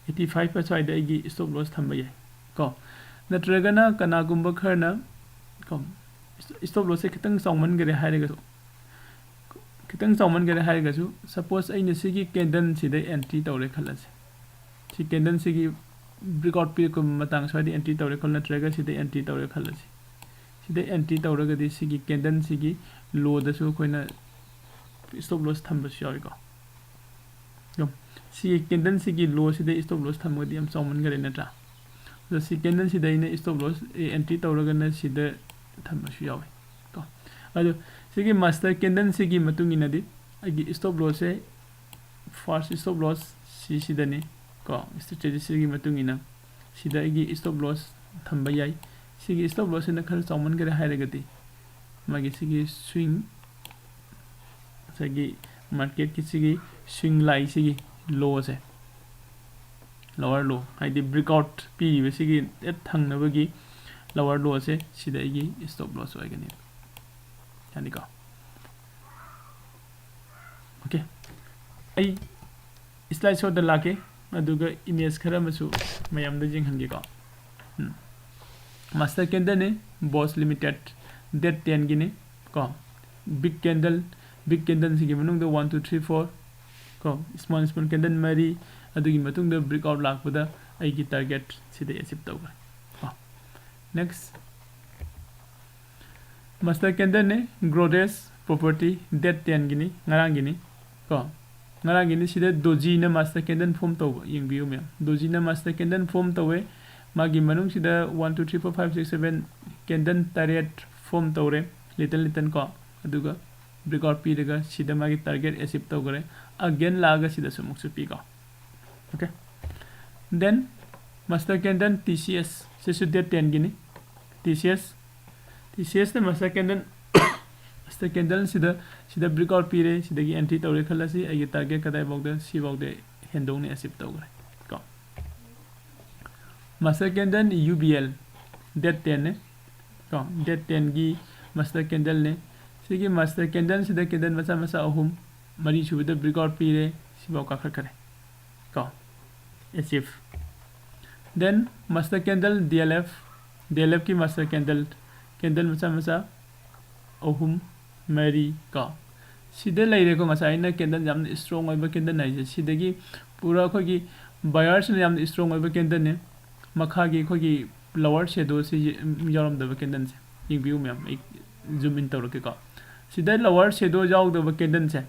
ꯑꯩꯠꯇꯤ ꯐꯥꯏꯚ ꯑꯁ꯭ꯋꯥꯏꯗ ꯑꯩꯒꯤ stop loss ꯊꯝꯕ ꯌꯥꯏ ꯀꯣ꯫ ꯅꯠꯇ꯭ꯔꯒꯅ ꯀꯅꯥꯒꯨꯝꯕ ꯈꯔꯅ ꯀꯣ, stop lossꯁꯦ ꯈꯤꯇꯪ ꯆꯥꯎꯃꯟꯈꯔꯦ ꯍꯥꯏꯔꯒꯁꯨ, ꯈꯤꯇꯪ ꯆꯥꯎꯃꯟꯈꯔꯦ ꯍꯥꯏꯔꯒꯁꯨ, suppose ꯑꯩꯅ ꯁꯤꯒꯤ candleꯁꯤꯗ entry ꯇꯧꯔꯦ ꯈꯜꯂꯁꯦ꯫ ꯁꯤ candleꯁꯤꯒꯤ breakout ꯄꯤꯔꯛꯄ ꯃꯇꯥꯡ ꯁ꯭ꯋꯥꯏꯗ entry ꯇꯧꯔꯦ ꯈꯜꯂꯣ, ꯅꯠꯇ꯭ꯔꯒ ꯁꯤꯗ entry ꯇꯧꯔꯦ ꯈꯜꯂꯁꯤ꯫ ꯁꯤꯗ entry ꯇꯧꯔꯒꯗꯤ ꯁꯤꯒꯤ candleꯁꯤꯒꯤ lowꯗꯁꯨ ꯑꯩꯈꯣꯏꯅ stop loss ꯊꯝꯕꯁꯨ ꯌꯥꯎꯏꯀꯣ꯫ ꯑꯗꯨꯝ ꯁꯤꯒꯤ candleꯁꯤꯒꯤ lowꯁꯤꯗ stop loss ꯊꯝꯃꯒꯗꯤ ꯌꯥꯝ ꯆꯥꯎꯃꯟꯈꯔꯦ ꯅꯠꯇ꯭ꯔꯥ? ꯑꯗꯣ ꯁꯤ candleꯁꯤꯗ ꯑꯩꯅ stop loss entry ꯇꯧꯔꯒꯅ ꯁꯤꯗ ꯊꯝꯕꯁꯨ ꯌꯥꯎꯏ ꯀꯣ꯫ ꯑꯗꯣ ꯁꯤꯒꯤ master candleꯁꯤꯒꯤ ꯃꯇꯨꯡ ꯏꯟꯅꯗꯤ ꯑꯩꯒꯤ stop lossꯁꯦ, first stop loss ꯁꯤꯁꯤꯗꯅꯤ ꯀꯣ, strategyꯁꯤꯒꯤ ꯃꯇꯨꯡ ꯏꯟꯅ ꯁꯤꯗ ꯑꯩꯒꯤ stop loss ꯊꯝꯕ ꯌꯥꯏ꯫ ꯁꯤꯒꯤ stop lossꯁꯤꯅ ꯈꯔ ꯆꯥꯎꯃꯟꯈꯔꯦ ꯍꯥꯏꯔꯒꯗꯤ ꯃꯥꯒꯤ ꯁꯤꯒꯤ swing, ꯉꯁꯥꯏꯒꯤ marketꯀꯤ ꯁꯤꯒꯤ swing lineꯁꯤꯒꯤ lowꯁꯦ, lower low, ꯍꯥꯏꯗꯤ breakout ꯄꯤꯔꯤꯕꯁꯤꯒꯤ ꯍꯦꯛ ꯊꯪꯅꯕꯒꯤ lower lowꯁꯦ ꯁꯤꯗ ꯑꯩꯒꯤ stop loss ꯑꯣꯏꯒꯅꯤ꯫ ꯌꯥꯅꯤꯀꯣ? Okay, ꯑꯩ slide showꯗ ꯂꯥꯛꯀꯦ, ꯑꯗꯨꯒ image ꯈꯔ ꯑꯃꯁꯨ ꯃꯌꯥꯝꯗ ꯌꯦꯡꯍꯟꯒꯦꯀꯣ꯫ ꯎꯝ꯫ Master candleꯅꯤ, Bosch Limited, date tenꯒꯤꯅꯤ ꯀꯣ꯫ Big candle, big candleꯁꯤꯒꯤ ꯃꯅꯨꯡꯗ one, two, three, four ꯀꯣ, small, small candle ꯃꯔꯤ, ꯑꯗꯨꯒꯤ ꯃꯇꯨꯡꯗ breakout ꯂꯥꯛꯄꯗ ꯑꯩꯒꯤ target ꯁꯤꯗ achieve ꯇꯧꯈ꯭ꯔꯦ ꯀꯣ꯫ Next, master candleꯅꯤ, Godrej Property, date tenꯒꯤꯅꯤ, ꯉꯔꯥꯡꯒꯤꯅꯤ ꯀꯣ꯫ ꯉꯔꯥꯡꯒꯤꯅꯤ꯫ ꯁꯤꯗ dojiꯅ master candle form ꯇꯧꯕ ꯌꯦꯡꯕꯤꯌꯨ ꯃꯌꯥꯝ, dojiꯅ master candle form ꯇꯧꯋꯦ꯫ ꯃꯥꯒꯤ ꯃꯅꯨꯡꯁꯤꯗ one, two, three, four, five, six, seven candle ꯇꯔꯦꯠ form ꯇꯧꯔꯦ, little little ꯀꯣ꯫ ꯑꯗꯨꯒ breakout ꯄꯤꯔꯒ ꯁꯤꯗ ꯃꯥꯒꯤ target achieve ꯇꯧꯈ꯭ꯔꯦ꯫ Again ꯂꯥꯛꯑꯒ ꯁꯤꯗꯁꯨ ꯑꯃꯨꯛꯁꯨ ꯄꯤꯀꯣ꯫ Okay, then master candle TCS, ꯁꯤꯁꯨ date tenꯒꯤꯅꯤ꯫ TCS, TCSꯅ master candle, master candleꯁꯤꯗ, ꯁꯤꯗ breakout ꯄꯤꯔꯦ, ꯁꯤꯗꯒꯤ entry ꯇꯧꯔꯦ ꯈꯜꯂꯁꯤ꯫ ꯑꯩꯒꯤ target ꯀꯗꯥꯏꯐꯥꯎꯗ? ꯁꯤꯐꯥꯎꯗ ꯍꯦꯟꯗꯣꯛꯅ achieve ꯇꯧꯈ꯭ꯔꯦ ꯀꯣ꯫ Master candle UBL, date tenꯅꯦ ꯀꯣ, date tenꯒꯤ master candleꯅꯦ꯫ ꯁꯤꯒꯤ master candleꯁꯤꯗ candle ꯃꯆꯥ ꯃꯆꯥ ꯑꯍꯨꯝ, ꯃꯔꯤꯁꯨꯕꯗ breakout ꯄꯤꯔꯦ, ꯁꯤꯐꯥꯎ ꯀꯥꯈꯠꯈ꯭ꯔꯦ ꯀꯣ꯫ Achieve. Then master candle D L F, D L ꯑꯦꯐꯀꯤ master candle, candle ꯃꯆꯥ ꯃꯆꯥ ꯑꯍꯨꯝ, ꯃꯔꯤ ꯀꯣ꯫ ꯁꯤꯗ ꯂꯩꯔꯦꯀꯣ, ꯉꯁꯥꯏ ꯑꯩꯅ ꯀꯦꯟꯗꯜ ꯌꯥꯝꯅ ꯏꯁꯇ꯭ꯔꯣꯡ ꯑꯣꯏꯕ ꯀꯦꯟꯗꯜ ꯍꯥꯏꯁꯦ꯫ ꯁꯤꯗꯒꯤ ꯄꯨꯔꯥ ꯑꯩꯈꯣꯏꯒꯤ ꯕꯥꯌꯔꯁꯤꯅ ꯌꯥꯝꯅ ꯏꯁꯇ꯭ꯔꯣꯡ ꯑꯣꯏꯕ ꯀꯦꯟꯗꯜꯅꯤ꯫ ꯃꯈꯥꯒꯤ ꯑꯩꯈꯣꯏꯒꯤ ꯂꯋꯔ ꯁꯦꯗꯣꯁꯤ ꯌꯥꯎꯔꯝꯗꯕ ꯀꯦꯟꯗꯜꯁꯦ ꯌꯦꯡꯕꯤꯌꯨ ꯃꯌꯥꯝ, ꯑꯩ ꯖꯨꯝ ꯏꯟ ꯇꯧꯔꯛꯀꯦꯀꯣ꯫ ꯁꯤꯗ ꯂꯋꯔ ꯁꯦꯗꯣ ꯌꯥꯎꯗꯕ ꯀꯦꯟꯗꯜꯁꯦ,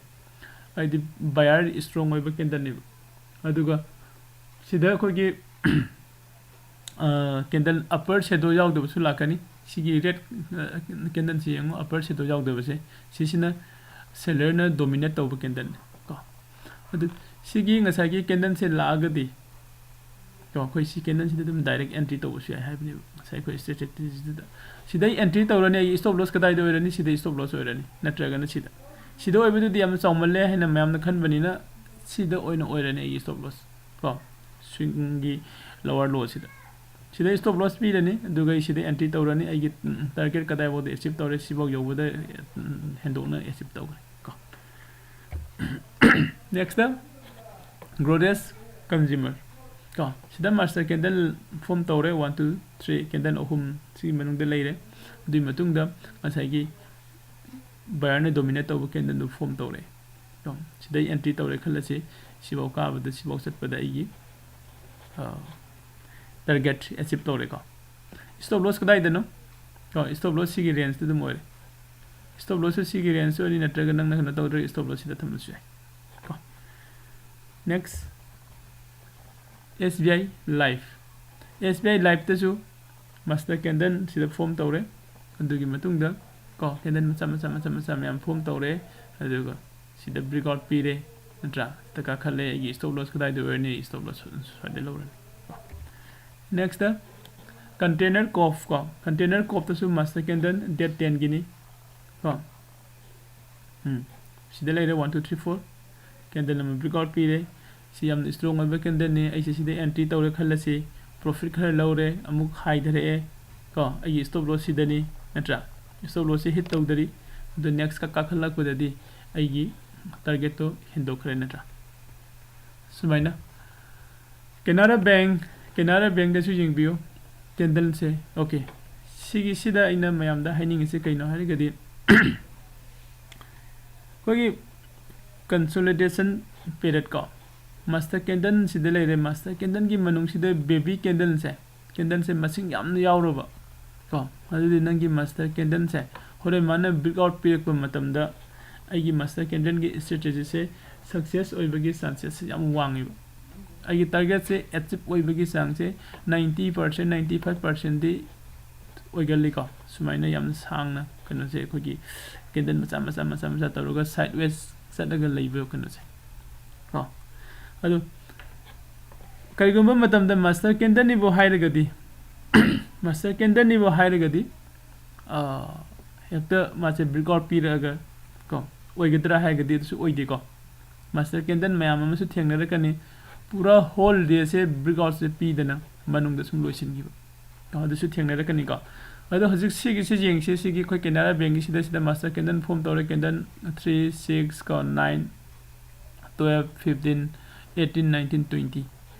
ꯍꯥꯏꯗꯤ ꯕꯥꯌꯔ ꯏꯁꯇ꯭ꯔꯣꯡ ꯑꯣꯏꯕ ꯀꯦꯟꯗꯜꯅꯦꯕ꯫ ꯑꯗꯨꯒ ꯁꯤꯗ ꯑꯩꯈꯣꯏꯒꯤ ꯀꯦꯟꯗꯜ ꯑꯞꯄꯔ ꯁꯦꯗꯣ ꯌꯥꯎꯗꯕꯁꯨ ꯂꯥꯛꯀꯅꯤ꯫ ꯁꯤꯒꯤ ꯔꯦꯗ ꯀꯦꯟꯗꯜꯁꯤ ꯌꯦꯡꯉꯨ, ꯑꯞꯄꯔ ꯁꯦꯗꯣ ꯌꯥꯎꯗꯕꯁꯦ, ꯁꯤꯁꯤꯅ ꯁꯦꯂꯔꯅ ꯗꯣꯃꯤꯅꯦꯠ ꯇꯧꯕ ꯀꯦꯟꯗꯜꯅꯤ ꯀꯣ꯫ ꯑꯗꯨ ꯁꯤꯒꯤ ꯉꯁꯥꯏꯒꯤ ꯀꯦꯟꯗꯜꯁꯦ ꯂꯥꯛꯑꯒꯗꯤ ꯀꯣ, ꯑꯩꯈꯣꯏ ꯁꯤ ꯀꯦꯟꯗꯜꯁꯤꯗ ꯑꯗꯨꯝ ꯗꯥꯏꯔꯦꯛ ꯑꯦꯟꯇ꯭ꯔꯤ ꯇꯧꯕꯁꯨ ꯌꯥꯏ ꯍꯥꯏꯕꯅꯦꯕ ꯉꯁꯥꯏ ꯑꯩꯈꯣꯏ ꯏꯁꯇ꯭ꯔꯦꯇꯦꯖꯤꯗꯨꯗ꯫ ꯁꯤꯗ ꯑꯩ ꯑꯦꯟꯇ꯭ꯔꯤ ꯇꯧꯔꯅꯤ, ꯑꯩꯒꯤ ꯏꯁꯇꯣꯞ ꯂꯣꯁ ꯀꯗꯥꯏꯗ ꯑꯣꯏꯔꯅꯤ? ꯁꯤꯗ ꯏꯁꯇꯣꯞ ꯂꯣꯁ ꯑꯣꯏꯔꯅꯤ, ꯅꯠꯇ꯭ꯔꯒꯅ ꯁꯤꯗ꯫ ꯁꯤꯗ ꯑꯣꯏꯕꯗꯨꯗꯤ ꯌꯥꯝꯅ ꯆꯥꯎꯃꯜꯂꯦ ꯍꯥꯏꯅ ꯃꯌꯥꯝꯅ ꯈꯟꯕꯅꯤꯅ ꯁꯤꯗ ꯑꯣꯏꯅ ꯑꯣꯏꯔꯅꯤ ꯑꯩꯒꯤ ꯏꯁꯇꯣꯞ ꯂꯣꯁ ꯀꯣ꯫ ꯁ꯭ꯋꯤꯡꯒꯤ ꯂꯋꯔ ꯂꯣꯁꯤꯗ꯫ ꯁꯤꯗ ꯏꯁꯇꯣꯞ ꯂꯣꯁ ꯄꯤꯔꯅꯤ, ꯑꯗꯨꯒ ꯑꯩ ꯁꯤꯗ ꯑꯦꯟꯇ꯭ꯔꯤ ꯇꯧꯔꯅꯤ꯫ ꯑꯩꯒꯤ ꯇꯥꯔꯒꯦꯠ ꯀꯗꯥꯏꯐꯥꯎꯗ ꯑꯦꯆꯤꯞ ꯇꯧꯔꯦ, ꯁꯤꯐꯥꯎ ꯌꯧꯕꯗ ꯎꯝ, ꯍꯦꯟꯗꯣꯛꯅ ꯑꯦꯆꯤꯞ ꯇꯧꯈ꯭ꯔꯦ ꯀꯣ꯫ ꯅꯦꯛꯁꯇ ꯒ꯭ꯔꯣꯗꯦꯁ ꯀꯟꯖ꯭ꯌꯨꯃꯔ ꯀꯣ꯫ ꯁꯤꯗ ꯃꯥꯁꯇꯔ ꯀꯦꯟꯗꯜ ꯐꯣꯝ ꯇꯧꯔꯦ, ꯋꯥꯟ ꯇꯨ ꯊ꯭ꯔꯤ ꯀꯦꯟꯗꯜ ꯑꯍꯨꯝ ꯁꯤꯒꯤ ꯃꯅꯨꯡꯗ ꯂꯩꯔꯦ꯫ ꯑꯗꯨꯒꯤ ꯃꯇꯨꯡꯗ ꯉꯁꯥꯏꯒꯤ ꯕꯥꯌꯔꯅ ꯗꯣꯃꯤꯅꯦꯠ ꯇꯧꯕ ꯀꯦꯟꯗꯜꯗꯨ ꯐꯣꯝ ꯇꯧꯔꯦ꯫ ꯀꯣ, ꯁꯤꯗꯩ ꯑꯦꯟꯇ꯭ꯔꯤ ꯇꯧꯔꯦ ꯈꯜꯂꯁꯤ, ꯁꯤꯐꯥꯎ ꯀꯥꯕꯗ, ꯁꯤꯐꯥꯎ ꯆꯠꯄꯗ ꯑꯩꯒꯤ ꯇꯥꯔꯒꯦꯠ ꯑꯦꯆꯤꯞ ꯇꯧꯔꯦꯀꯣ꯫ ꯏꯁꯇꯣꯞ ꯂꯣꯁ ꯀꯗꯥꯏꯗꯅꯣ? ꯀꯣ, ꯏꯁꯇꯣꯞ ꯂꯣꯁ ꯁꯤꯒꯤ ꯔꯦꯟꯖꯇ ꯑꯗꯨꯝ ꯑꯣꯏꯔꯦ꯫ ꯏꯁꯇꯣꯞ ꯂꯣꯁꯁꯨ ꯁꯤꯒꯤ ꯔꯦꯟꯖꯇ ꯑꯣꯏꯔꯤ, ꯅꯠꯇ꯭ꯔꯒ ꯅꯪꯅ ꯀꯩꯅꯣ ꯇꯧꯗ꯭ꯔꯒ ꯏꯁꯇꯣꯞ ꯂꯣꯁ ꯁꯤꯗ ꯊꯝꯕꯁꯨ ꯌꯥꯏ ꯀꯣ꯫ ꯅꯦꯛꯁ, ꯑꯦꯁ ꯕꯤ ꯑꯥꯏ ꯂꯥꯏꯐ꯫ ꯑꯦꯁ ꯕꯤ ꯑꯥꯏ ꯂꯥꯏꯐꯇꯁꯨ ꯃꯥꯁꯇꯔ ꯀꯦꯟꯗꯜ ꯁꯤꯗ ꯐꯣꯝ ꯇꯧꯔꯦ꯫ ꯑꯗꯨꯒꯤ ꯃꯇꯨꯡꯗ ꯀꯣ, ꯀꯦꯟꯗꯜ ꯃꯆꯥ ꯃꯆꯥ ꯃꯆꯥ ꯃꯆꯥ ꯃꯌꯥꯝ ꯐꯣꯝ ꯇꯧꯔꯦ꯫ ꯑꯗꯨꯒ ꯁꯤꯗ ꯕ꯭ꯔꯦꯛꯑꯥꯎꯠ ꯄꯤꯔꯦ, ꯅꯠꯇ꯭ꯔꯥ? ꯁꯤꯗ ꯀꯥꯈꯠꯂꯦ, ꯑꯩꯒꯤ ꯏꯁꯇꯣꯞ ꯂꯣꯁ ꯀꯗꯥꯏꯗ ꯑꯣꯏꯔꯅꯤ? ꯏꯁꯇꯣꯞ ꯂꯣꯁ ꯁ꯭ꯋꯥꯏꯗ ꯂꯧꯔꯅꯤ꯫ ꯅꯦꯛꯁꯇ ꯀꯟꯇꯦꯅꯔ ꯀꯣꯞ ꯀꯣ꯫ ꯀꯟꯇꯦꯅꯔ ꯀꯣꯞꯇꯁꯨ ꯃꯥꯁꯇꯔ ꯀꯦꯟꯗꯜ ꯗꯦꯠ ꯇꯦꯟꯒꯤꯅꯤ ꯀꯣ꯫ ꯎꯝ, ꯁꯤꯗ ꯂꯩꯔꯦ, one two three four. Candle ꯑꯃ ꯕ꯭ꯔꯦꯛꯑꯥꯎꯠ ꯄꯤꯔꯦ꯫ ꯁꯤ ꯌꯥꯝꯅ ꯏꯁꯇ꯭ꯔꯣꯡ ꯑꯣꯏꯕ ꯀꯦꯟꯗꯜꯅꯤ꯫ ꯑꯩꯁꯦ ꯁꯤꯗ ꯑꯦꯟꯇ꯭ꯔꯤ ꯇꯧꯔꯦ ꯈꯜꯂꯁꯤ, ꯄ꯭ꯔꯣꯐꯤꯠ ꯈꯔ ꯂꯧꯔꯦ, ꯑꯃꯨꯛ ꯍꯥꯏꯊꯔꯛꯑꯦ ꯀꯣ꯫ ꯑꯩꯒꯤ ꯏꯁꯇꯣꯞ ꯂꯣꯁ ꯁꯤꯗꯅꯤ, ꯅꯠꯇ꯭ꯔꯥ? ꯏꯁꯇꯣꯞ ꯂꯣꯁꯁꯦ ꯍꯤꯠ ꯇꯧꯗꯔꯤ꯫ ꯑꯗꯨ ꯅꯦꯛꯁ ꯀꯥꯈꯠꯂꯛꯄꯗꯗꯤ ꯑꯩꯒꯤ ꯇꯥꯔꯒꯦꯠꯇꯣ ꯍꯦꯟꯗꯣꯛꯈ꯭ꯔꯦ, ꯅꯠꯇ꯭ꯔꯥ? ꯁꯨꯃꯥꯏꯅ Canara Bank, Canara Bankꯗꯁꯨ ꯌꯦꯡꯕꯤꯌꯨ, candleꯁꯦ꯫ Okay, ꯁꯤꯒꯤꯁꯤꯗ ꯑꯩꯅ ꯃꯌꯥꯝꯗ ꯍꯥꯏꯅꯤꯡꯉꯤꯁꯦ ꯀꯩꯅꯣ ꯍꯥꯏꯔꯒꯗꯤ, ꯑꯩꯈꯣꯏꯒꯤ consolidation period ꯀꯣ, master candleꯁꯤꯗ ꯂꯩꯔꯦ꯫ Master candleꯒꯤ ꯃꯅꯨꯡꯁꯤꯗ baby candleꯁꯦ, candleꯁꯦ ꯃꯁꯤꯡ ꯌꯥꯝꯅ ꯌꯥꯎꯔꯕ ꯀꯣ, ꯑꯗꯨꯗꯤ ꯅꯪꯒꯤ master candleꯁꯦ ꯍꯣꯔꯦꯟ ꯃꯥꯅ breakout ꯄꯤꯔꯛꯄ ꯃꯇꯝꯗ ꯑꯩꯒꯤ master candleꯒꯤ strategyꯁꯦ success ꯑꯣꯏꯕꯒꯤ chances ꯌꯥꯝ ꯋꯥꯡꯉꯦꯕ꯫ ꯑꯩꯒꯤ targetꯁꯦ achieve ꯑꯣꯏꯕꯒꯤ ꯆꯥꯡꯁꯦ ninety percent, ninety five percentꯗꯤ ꯑꯣꯏꯒꯜꯂꯤꯀꯣ꯫ ꯁꯨꯃꯥꯏꯅ ꯌꯥꯝ ꯁꯥꯡꯅ ꯀꯩꯅꯣꯁꯦ, ꯑꯩꯈꯣꯏꯒꯤ candle ꯃꯆꯥ ꯃꯆꯥ ꯃꯆꯥ ꯃꯆꯥ ꯇꯧꯔꯒ sideways ꯆꯠꯂꯒ ꯂꯩꯕ ꯀꯩꯅꯣꯁꯦ ꯀꯣ꯫ ꯑꯗꯨ ꯀꯔꯤꯒꯨꯝꯕ ꯃꯇꯝꯗ master candleꯅꯤꯕꯨ ꯍꯥꯏꯔꯒꯗꯤ, master candleꯅꯤꯕꯨ ꯍꯥꯏꯔꯒꯗꯤ, ꯑꯥ, ꯍꯦꯛꯇ ꯃꯥꯁꯦ breakout ꯄꯤꯔꯛꯑꯒ ꯀꯣ, ꯑꯣꯏꯒꯗ꯭ꯔꯥ ꯍꯥꯏꯔꯒꯗꯤ ꯑꯗꯨꯁꯨ ꯑꯣꯏꯗꯦꯀꯣ꯫ Master candle ꯃꯌꯥꯝ ꯑꯃꯁꯨ ꯊꯦꯡꯅꯔꯛꯀꯅꯤ꯫ ꯄꯨꯔꯥ whole dayꯁꯦ breakoutꯁꯦ ꯄꯤꯗꯅ ꯃꯅꯨꯡꯗ ꯁꯨꯝ ꯂꯣꯏꯁꯤꯟꯈꯤꯕ, ꯑꯗꯨꯁꯨ ꯊꯦꯡꯅꯔꯛꯀꯅꯤꯀꯣ꯫ ꯑꯗꯣ ꯍꯧꯖꯤꯛ ꯁꯤꯒꯤꯁꯦ ꯌꯦꯡꯁꯤ꯫ ꯁꯤꯒꯤ ꯑꯩꯈꯣꯏ Canara Bankꯒꯤꯁꯤꯗ, ꯁꯤꯗ master candle form ꯇꯧꯔꯦ꯫ Candle three, six ꯀꯣ, nine, twelve, fifteen, eighteen, nineteen, twenty,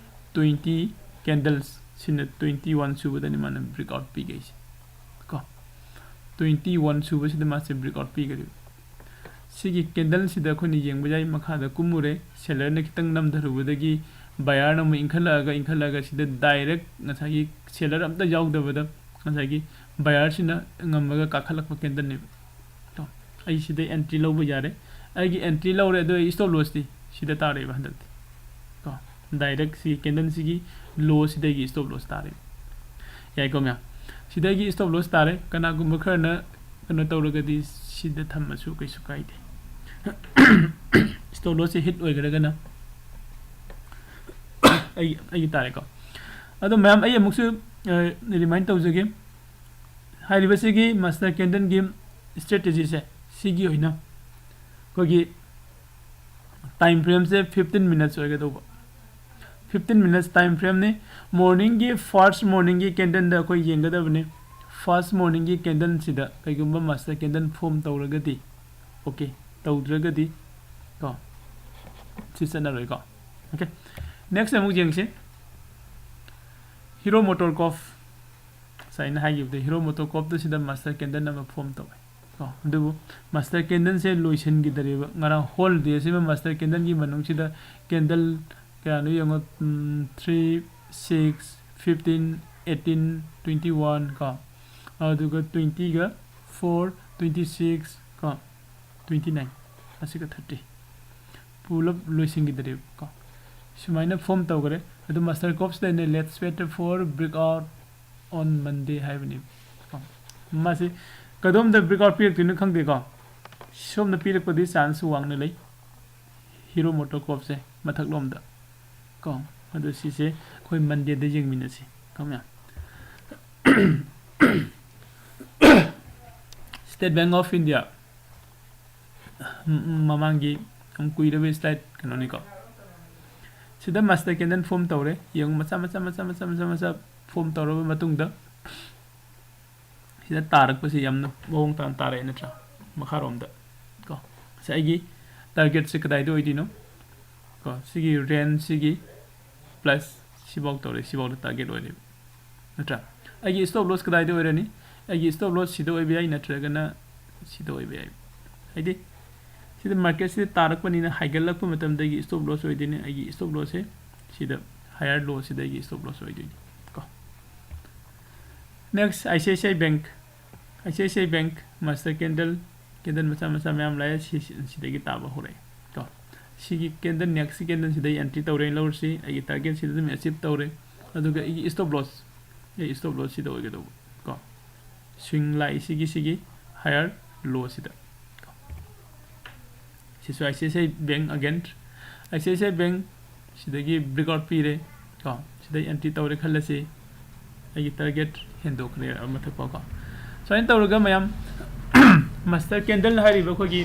twenty candles, ꯁꯤꯅ twenty one ꯁꯨꯕꯗꯅꯤ ꯃꯥꯅ breakout ꯄꯤꯒꯩꯁꯦ ꯀꯣ꯫ Twenty one ꯁꯨꯕꯁꯤꯗ ꯃꯥꯁꯦ breakout ꯄꯤꯒꯗꯣꯏꯕ꯫ ꯁꯤꯒꯤ candleꯁꯤꯗ ꯑꯩꯈꯣꯏꯅ ꯌꯦꯡꯕ ꯌꯥꯏ, ꯃꯈꯥꯗ ꯀꯨꯝꯃꯨꯔꯦ, sellerꯅ ꯈꯤꯇꯪ ꯅꯝꯊꯔꯨꯕꯗꯒꯤ buyerꯅ ꯑꯃꯨꯛ ꯏꯟꯈꯠꯂꯛꯑꯒ, ꯏꯟꯈꯠꯂꯛꯑꯒ ꯁꯤꯗ direct ꯉꯁꯥꯏꯒꯤ seller ꯑꯝꯇ ꯌꯥꯎꯗꯕꯗ ꯉꯁꯥꯏꯒꯤ buyerꯁꯤꯅ ꯉꯝꯃꯒ ꯀꯥꯈꯠꯂꯛꯄ candleꯅꯦꯕ꯫ ꯀꯣ, ꯑꯩ ꯁꯤꯗ entry ꯂꯧꯕ ꯌꯥꯔꯦ꯫ ꯑꯩꯒꯤ entry ꯂꯧꯔꯦ, ꯑꯗꯣ ꯑꯩ stop lossꯇꯤ ꯁꯤꯗ ꯇꯥꯔꯦꯕ ꯍꯟꯗꯛꯇꯤ ꯀꯣ꯫ Direct ꯁꯤ candleꯁꯤꯒꯤ lowꯁꯤꯗꯒꯤ stop loss ꯇꯥꯔꯦ꯫ ꯌꯥꯏꯀꯣ ꯃꯌꯥꯝ? ꯁꯤꯗꯒꯤ stop loss ꯇꯥꯔꯦ꯫ ꯀꯅꯥꯒꯨꯝꯕ ꯈꯔꯅ ꯀꯩꯅꯣ ꯇꯧꯔꯒꯗꯤ ꯁꯤꯗ ꯊꯝꯃꯁꯨ ꯀꯩꯁꯨ ꯀꯥꯏꯗꯦ꯫ Stop lossꯁꯦ hit ꯑꯣꯏꯈ꯭ꯔꯒꯅ ꯑꯩ, ꯑꯩꯒꯤ ꯇꯥꯔꯦꯀꯣ꯫ ꯑꯗꯣ ꯃꯌꯥꯝ, ꯑꯩ ꯑꯃꯨꯛꯁꯨ, ꯑ, remind ꯇꯧꯖꯒꯦ꯫ ꯍꯥꯏꯔꯤꯕꯁꯤꯒꯤ master candleꯒꯤ strategyꯁꯦ, ꯁꯤꯒꯤ ꯑꯣꯏꯅ ꯑꯩꯈꯣꯏꯒꯤ time frameꯁꯦ fifteen minutes ꯑꯣꯏꯒꯗꯧꯕ꯫ Fifteen minutes time frameꯅꯤ꯫ Morningꯒꯤ, first morningꯒꯤ candleꯗ ꯑꯩꯈꯣꯏ ꯌꯦꯡꯒꯗꯕꯅꯤ꯫ First morningꯒꯤ candleꯁꯤꯗ ꯀꯩꯒꯨꯝꯕ master candle form ꯇꯧꯔꯒꯗꯤ, okay, ꯇꯧꯗ꯭ꯔꯒꯗꯤ ꯀꯣ, ꯁꯤ ꯆꯠꯅꯔꯣꯏꯀꯣ꯫ Okay, next ꯑꯃꯨꯛ ꯌꯦꯡꯁꯤ꯫ Hero Motor Corp, ꯉꯁꯥꯏ ꯑꯩꯅ ꯍꯥꯏꯈꯤꯕꯗ Hero Motor Corp ꯇ ꯁꯤꯗ master candle ꯑꯃ form ꯇꯧꯋꯦ ꯀꯣ꯫ ꯑꯗꯨꯕꯨ master candle ꯁꯦ ꯂꯣꯏꯁꯤꯟꯈꯤꯗꯔꯦꯕ꯫ ꯉꯔꯥꯡ whole day ꯁꯤꯃ master candle ꯒꯤ ꯃꯅꯨꯡꯁꯤꯗ candle ꯀꯌꯥꯅꯣ ꯌꯦꯡꯉꯣ, three, six, fifteen, eighteen, twenty one ꯀꯣ, ꯑꯗꯨꯒ twenty ꯒ four, twenty six ꯀꯣ, twenty nine, ꯑꯁꯤꯒ thirty, ꯄꯨꯂꯞ ꯂꯣꯏꯁꯤꯟꯈꯤꯗ꯭ꯔꯦꯕꯀꯣ꯫ ꯁꯨꯃꯥꯏꯅ form ꯇꯧꯈ꯭ꯔꯦ꯫ ꯑꯗꯨ master corp ꯁꯤꯗꯅꯦ, "Let's wait for breakout on Monday" ꯍꯥꯏꯕꯅꯦꯕ꯫ ꯃꯥꯁꯤ ꯀꯗꯣꯝꯗ breakout ꯄꯤꯔꯛꯇꯣꯏꯅꯣ ꯈꯪꯗꯦꯀꯣ꯫ ꯁꯣꯝꯗ ꯄꯤꯔꯛꯄꯗꯤ chance ꯋꯥꯡꯅ ꯂꯩ, Hero Motor Corp ꯁꯦ ꯃꯊꯛꯂꯣꯝꯗ ꯀꯣ꯫ ꯑꯗꯨ ꯁꯤꯁꯦ ꯑꯩꯈꯣꯏ Monday ꯗ ꯌꯦꯡꯃꯤꯟꯅꯁꯤ ꯀꯣ ꯃꯌꯥꯝ꯫ State Bank of India, ꯃ-, ꯃꯃꯥꯡꯒꯤ ꯌꯥꯝ ꯀꯨꯏꯔꯕ slide ꯀꯩꯅꯣꯅꯤꯀꯣ꯫ ꯁꯤꯗ master candle form ꯇꯧꯔꯦ꯫ ꯌꯦꯡꯉꯨ, ꯃꯆꯥ ꯃꯆꯥ ꯃꯆꯥ ꯃꯆꯥ ꯃꯆꯥ ꯃꯆꯥ form ꯇꯧꯔꯕ ꯃꯇꯨꯡꯗ, ꯁꯤꯗ ꯇꯥꯔꯛꯄꯁꯤ ꯌꯥꯝꯅ ꯃꯑꯣꯡ ꯇꯥꯅ ꯇꯥꯔꯛꯑꯦ ꯅꯠꯇ꯭ꯔꯥ? ꯃꯈꯥꯔꯣꯝꯗ ꯀꯣ꯫ ꯁꯤ ꯑꯩꯒꯤ target ꯁꯦ ꯀꯗꯥꯏꯗ ꯑꯣꯏꯗꯣꯏꯅꯣ? ꯀꯣ, ꯁꯤꯒꯤ range ꯁꯤꯒꯤ plus ꯁꯤꯐꯥꯎ ꯇꯧꯔꯦ, ꯁꯤꯐꯥꯎꯗ target ꯑꯣꯏꯔꯦꯕ ꯅꯠꯇ꯭ꯔꯥ? ꯑꯩꯒꯤ stop loss ꯀꯗꯥꯏꯗ ꯑꯣꯏꯔꯅꯤ? ꯑꯩꯒꯤ stop loss ꯁꯤꯗ ꯑꯣꯏꯕ ꯌꯥꯏ, ꯅꯠꯇ꯭ꯔꯒꯅ ꯁꯤꯗ ꯑꯣꯏꯕ ꯌꯥꯏ꯫ ꯍꯥꯏꯗꯤ ꯁꯤꯗ market ꯁꯤꯗ ꯇꯥꯔꯛꯄꯅꯤꯅ ꯍꯥꯏꯒꯠꯂꯛꯄ ꯃꯇꯝꯗ ꯑꯩꯒꯤ stop loss ꯑꯣꯏꯗꯣꯏꯅꯤ꯫ ꯑꯩꯒꯤ stop loss ꯁꯦ ꯁꯤꯗ higher low ꯁꯤꯗ ꯑꯩꯒꯤ stop loss ꯑꯣꯏꯗꯣꯏꯅꯤ ꯀꯣ꯫ Next, I C I C I Bank꯫ I C I C I Bank master candle, candle ꯃꯆꯥ ꯃꯆꯥ ꯃꯌꯥꯝ ꯂꯥꯛꯑꯦ, ꯁꯤ, ꯁꯤ, ꯁꯤꯗꯒꯤ ꯇꯥꯕ ꯍꯧꯔꯛꯑꯦ ꯀꯣ꯫ ꯁꯤꯒꯤ candle, next candle ꯁꯤꯗ ꯑꯩ entry ꯇꯧꯔꯦ, ꯂꯧꯔꯁꯤ꯫ ꯑꯩꯒꯤ target ꯁꯤꯗ ꯑꯗꯨꯝ achieve ꯇꯧꯔꯦ꯫ ꯑꯗꯨꯒ ꯑꯩꯒꯤ stop loss, ꯑꯩ stop loss ꯁꯤꯗ ꯑꯣꯏꯒꯗꯧꯕ ꯀꯣ꯫ Swing ꯂꯥꯛꯏ ꯁꯤꯒꯤ, ꯁꯤꯒꯤ higher low ꯁꯤꯗ꯫ ꯁꯤꯁꯨ I C I C I Bank again, I C I C I Bank ꯁꯤꯗꯒꯤ breakout ꯄꯤꯔꯦ ꯀꯣ, ꯁꯤꯗꯩ entry ꯇꯧꯔꯦ ꯈꯜꯂꯁꯤ꯫ ꯑꯩꯒꯤ target ꯍꯦꯟꯗꯣꯛꯈ꯭ꯔꯦ ꯃꯊꯛ ꯐꯥꯎ ꯀꯣ꯫ ꯁꯨꯃꯥꯏꯅ ꯇꯧꯔꯒ ꯃꯌꯥꯝ, master candle ꯍꯥꯏꯔꯤꯕ ꯑꯩꯈꯣꯏꯒꯤ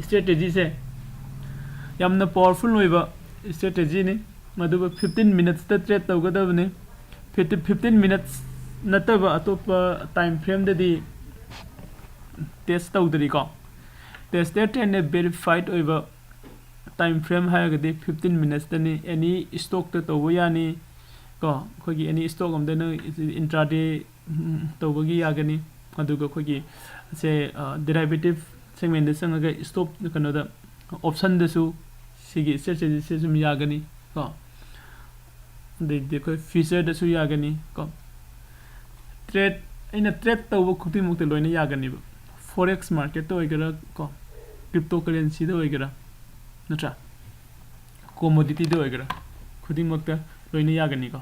strategy ꯁꯦ ꯌꯥꯝꯅ powerful ꯑꯣꯏꯕ strategy ꯅꯤ꯫ ꯑꯗꯨꯒ fifteen minutes ꯇ trade ꯇꯧꯒꯗꯕꯅꯤ꯫ Fifty, fifteen minutes ꯅꯠꯇꯕ ꯑꯇꯣꯞꯄ time frame ꯗꯗꯤ test ꯇꯧꯗ꯭ꯔꯤꯀꯣ꯫ Tested and verified ꯑꯣꯏꯕ time frame ꯍꯥꯏꯔꯒꯗꯤ fifteen minutes ꯇꯅꯤ꯫ Any stock ꯇ ꯇꯧꯕ ꯌꯥꯅꯤ꯫ ꯀꯣ, ꯑꯩꯈꯣꯏꯒꯤ ꯑꯦꯅꯤ ꯏꯁꯇꯣꯛ ꯑꯃꯗ ꯅꯪ ꯏꯟꯇ꯭ꯔꯥꯗꯦ ꯇꯧꯕꯒꯤ ꯌꯥꯒꯅꯤ꯫ ꯑꯗꯨꯒ ꯑꯩꯈꯣꯏꯒꯤ ꯁꯦ ꯗꯦꯔꯥꯏꯚꯦꯇꯤꯞ ꯁꯦꯒꯃꯦꯟꯗ ꯆꯪꯉꯒ ꯏꯁꯇꯣꯞ ꯀꯩꯅꯣꯗ ꯑꯣꯞꯁꯟꯗꯁꯨ ꯁꯤꯒꯤ ꯏꯁꯇ꯭ꯔꯦꯇꯦꯖꯤꯁꯦ ꯁꯨꯝ ꯌꯥꯒꯅꯤ ꯀꯣ꯫ ꯑꯗꯩꯗꯤ ꯑꯩꯈꯣꯏ ꯐ꯭ꯌꯨꯆꯔꯗꯁꯨ ꯌꯥꯒꯅꯤ ꯀꯣ꯫ ꯇ꯭ꯔꯦꯠ, ꯑꯩꯅ ꯇ꯭ꯔꯦꯠ ꯇꯧꯕ ꯈꯨꯗꯤꯡꯃꯛꯇ ꯂꯣꯏꯅ ꯌꯥꯒꯅꯤꯕ꯫ ꯐꯣꯔꯦꯛꯁ ꯃꯥꯔꯀꯦꯠꯇ ꯑꯣꯏꯒꯦꯔꯥ ꯀꯣ, ꯀ꯭ꯔꯤꯞꯇꯣ ꯀꯔꯦꯟꯁꯤꯗ ꯑꯣꯏꯒꯦꯔꯥ, ꯅꯠꯇ꯭ꯔꯥ, ꯀꯣꯃꯣꯗꯤꯇꯤꯗ ꯑꯣꯏꯒꯦꯔꯥ, ꯈꯨꯗꯤꯡꯃꯛꯇ ꯂꯣꯏꯅ ꯌꯥꯒꯅꯤꯀꯣ꯫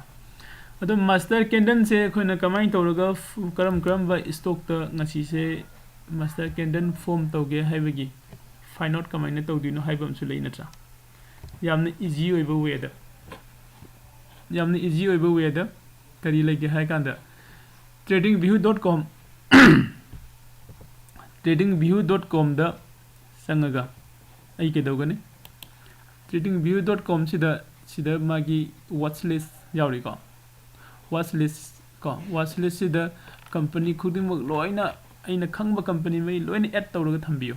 ꯑꯗꯣ ꯃꯥꯁꯇꯔ ꯀꯦꯟꯗꯜꯁꯦ ꯑꯩꯈꯣꯏꯅ ꯀꯃꯥꯏꯅ ꯇꯧꯔꯒ ꯐ-, ꯀꯔꯝ ꯀꯔꯝꯕ ꯏꯁꯇꯣꯛꯇ ꯉꯁꯤꯁꯦ ꯃꯥꯁꯇꯔ ꯀꯦꯟꯗꯜ ꯐꯣꯝ ꯇꯧꯒꯦ ꯍꯥꯏꯕꯒꯤ ꯐꯥꯏꯟ ꯑꯥꯎꯠ ꯀꯃꯥꯏꯅ ꯇꯧꯗꯣꯏꯅꯣ ꯍꯥꯏꯕ ꯑꯃꯁꯨ ꯂꯩ, ꯅꯠꯇ꯭ꯔꯥ? ꯌꯥꯝꯅ ꯏꯖꯤ ꯑꯣꯏꯕ ꯋꯦꯗ, ꯌꯥꯝꯅ ꯏꯖꯤ ꯑꯣꯏꯕ ꯋꯦꯗ ꯀꯔꯤ ꯂꯩꯒꯦ ꯍꯥꯏ ꯀꯥꯟꯗ, trading view dot com, trading view dot com ꯗ ꯆꯪꯉꯒ ꯑꯩ ꯀꯩꯗꯧꯒꯅꯤ? trading view dot com ꯁꯤꯗ, ꯁꯤꯗ ꯃꯥꯒꯤ ꯋꯥꯠꯆ ꯂꯤꯁ ꯌꯥꯎꯔꯤꯀꯣ꯫ ꯋꯥꯠꯆ ꯂꯤꯁ ꯀꯣ, ꯋꯥꯠꯆ ꯂꯤꯁꯁꯤꯗ ꯀꯝꯄꯅꯤ ꯈꯨꯗꯤꯡꯃꯛ ꯂꯣꯏꯅ, ꯑꯩꯅ ꯈꯪꯕ ꯀꯝꯄꯅꯤ ꯃꯩ ꯂꯣꯏꯅ ꯑꯦꯗ ꯇꯧꯔꯒ ꯊꯝꯕꯤꯌꯨ꯫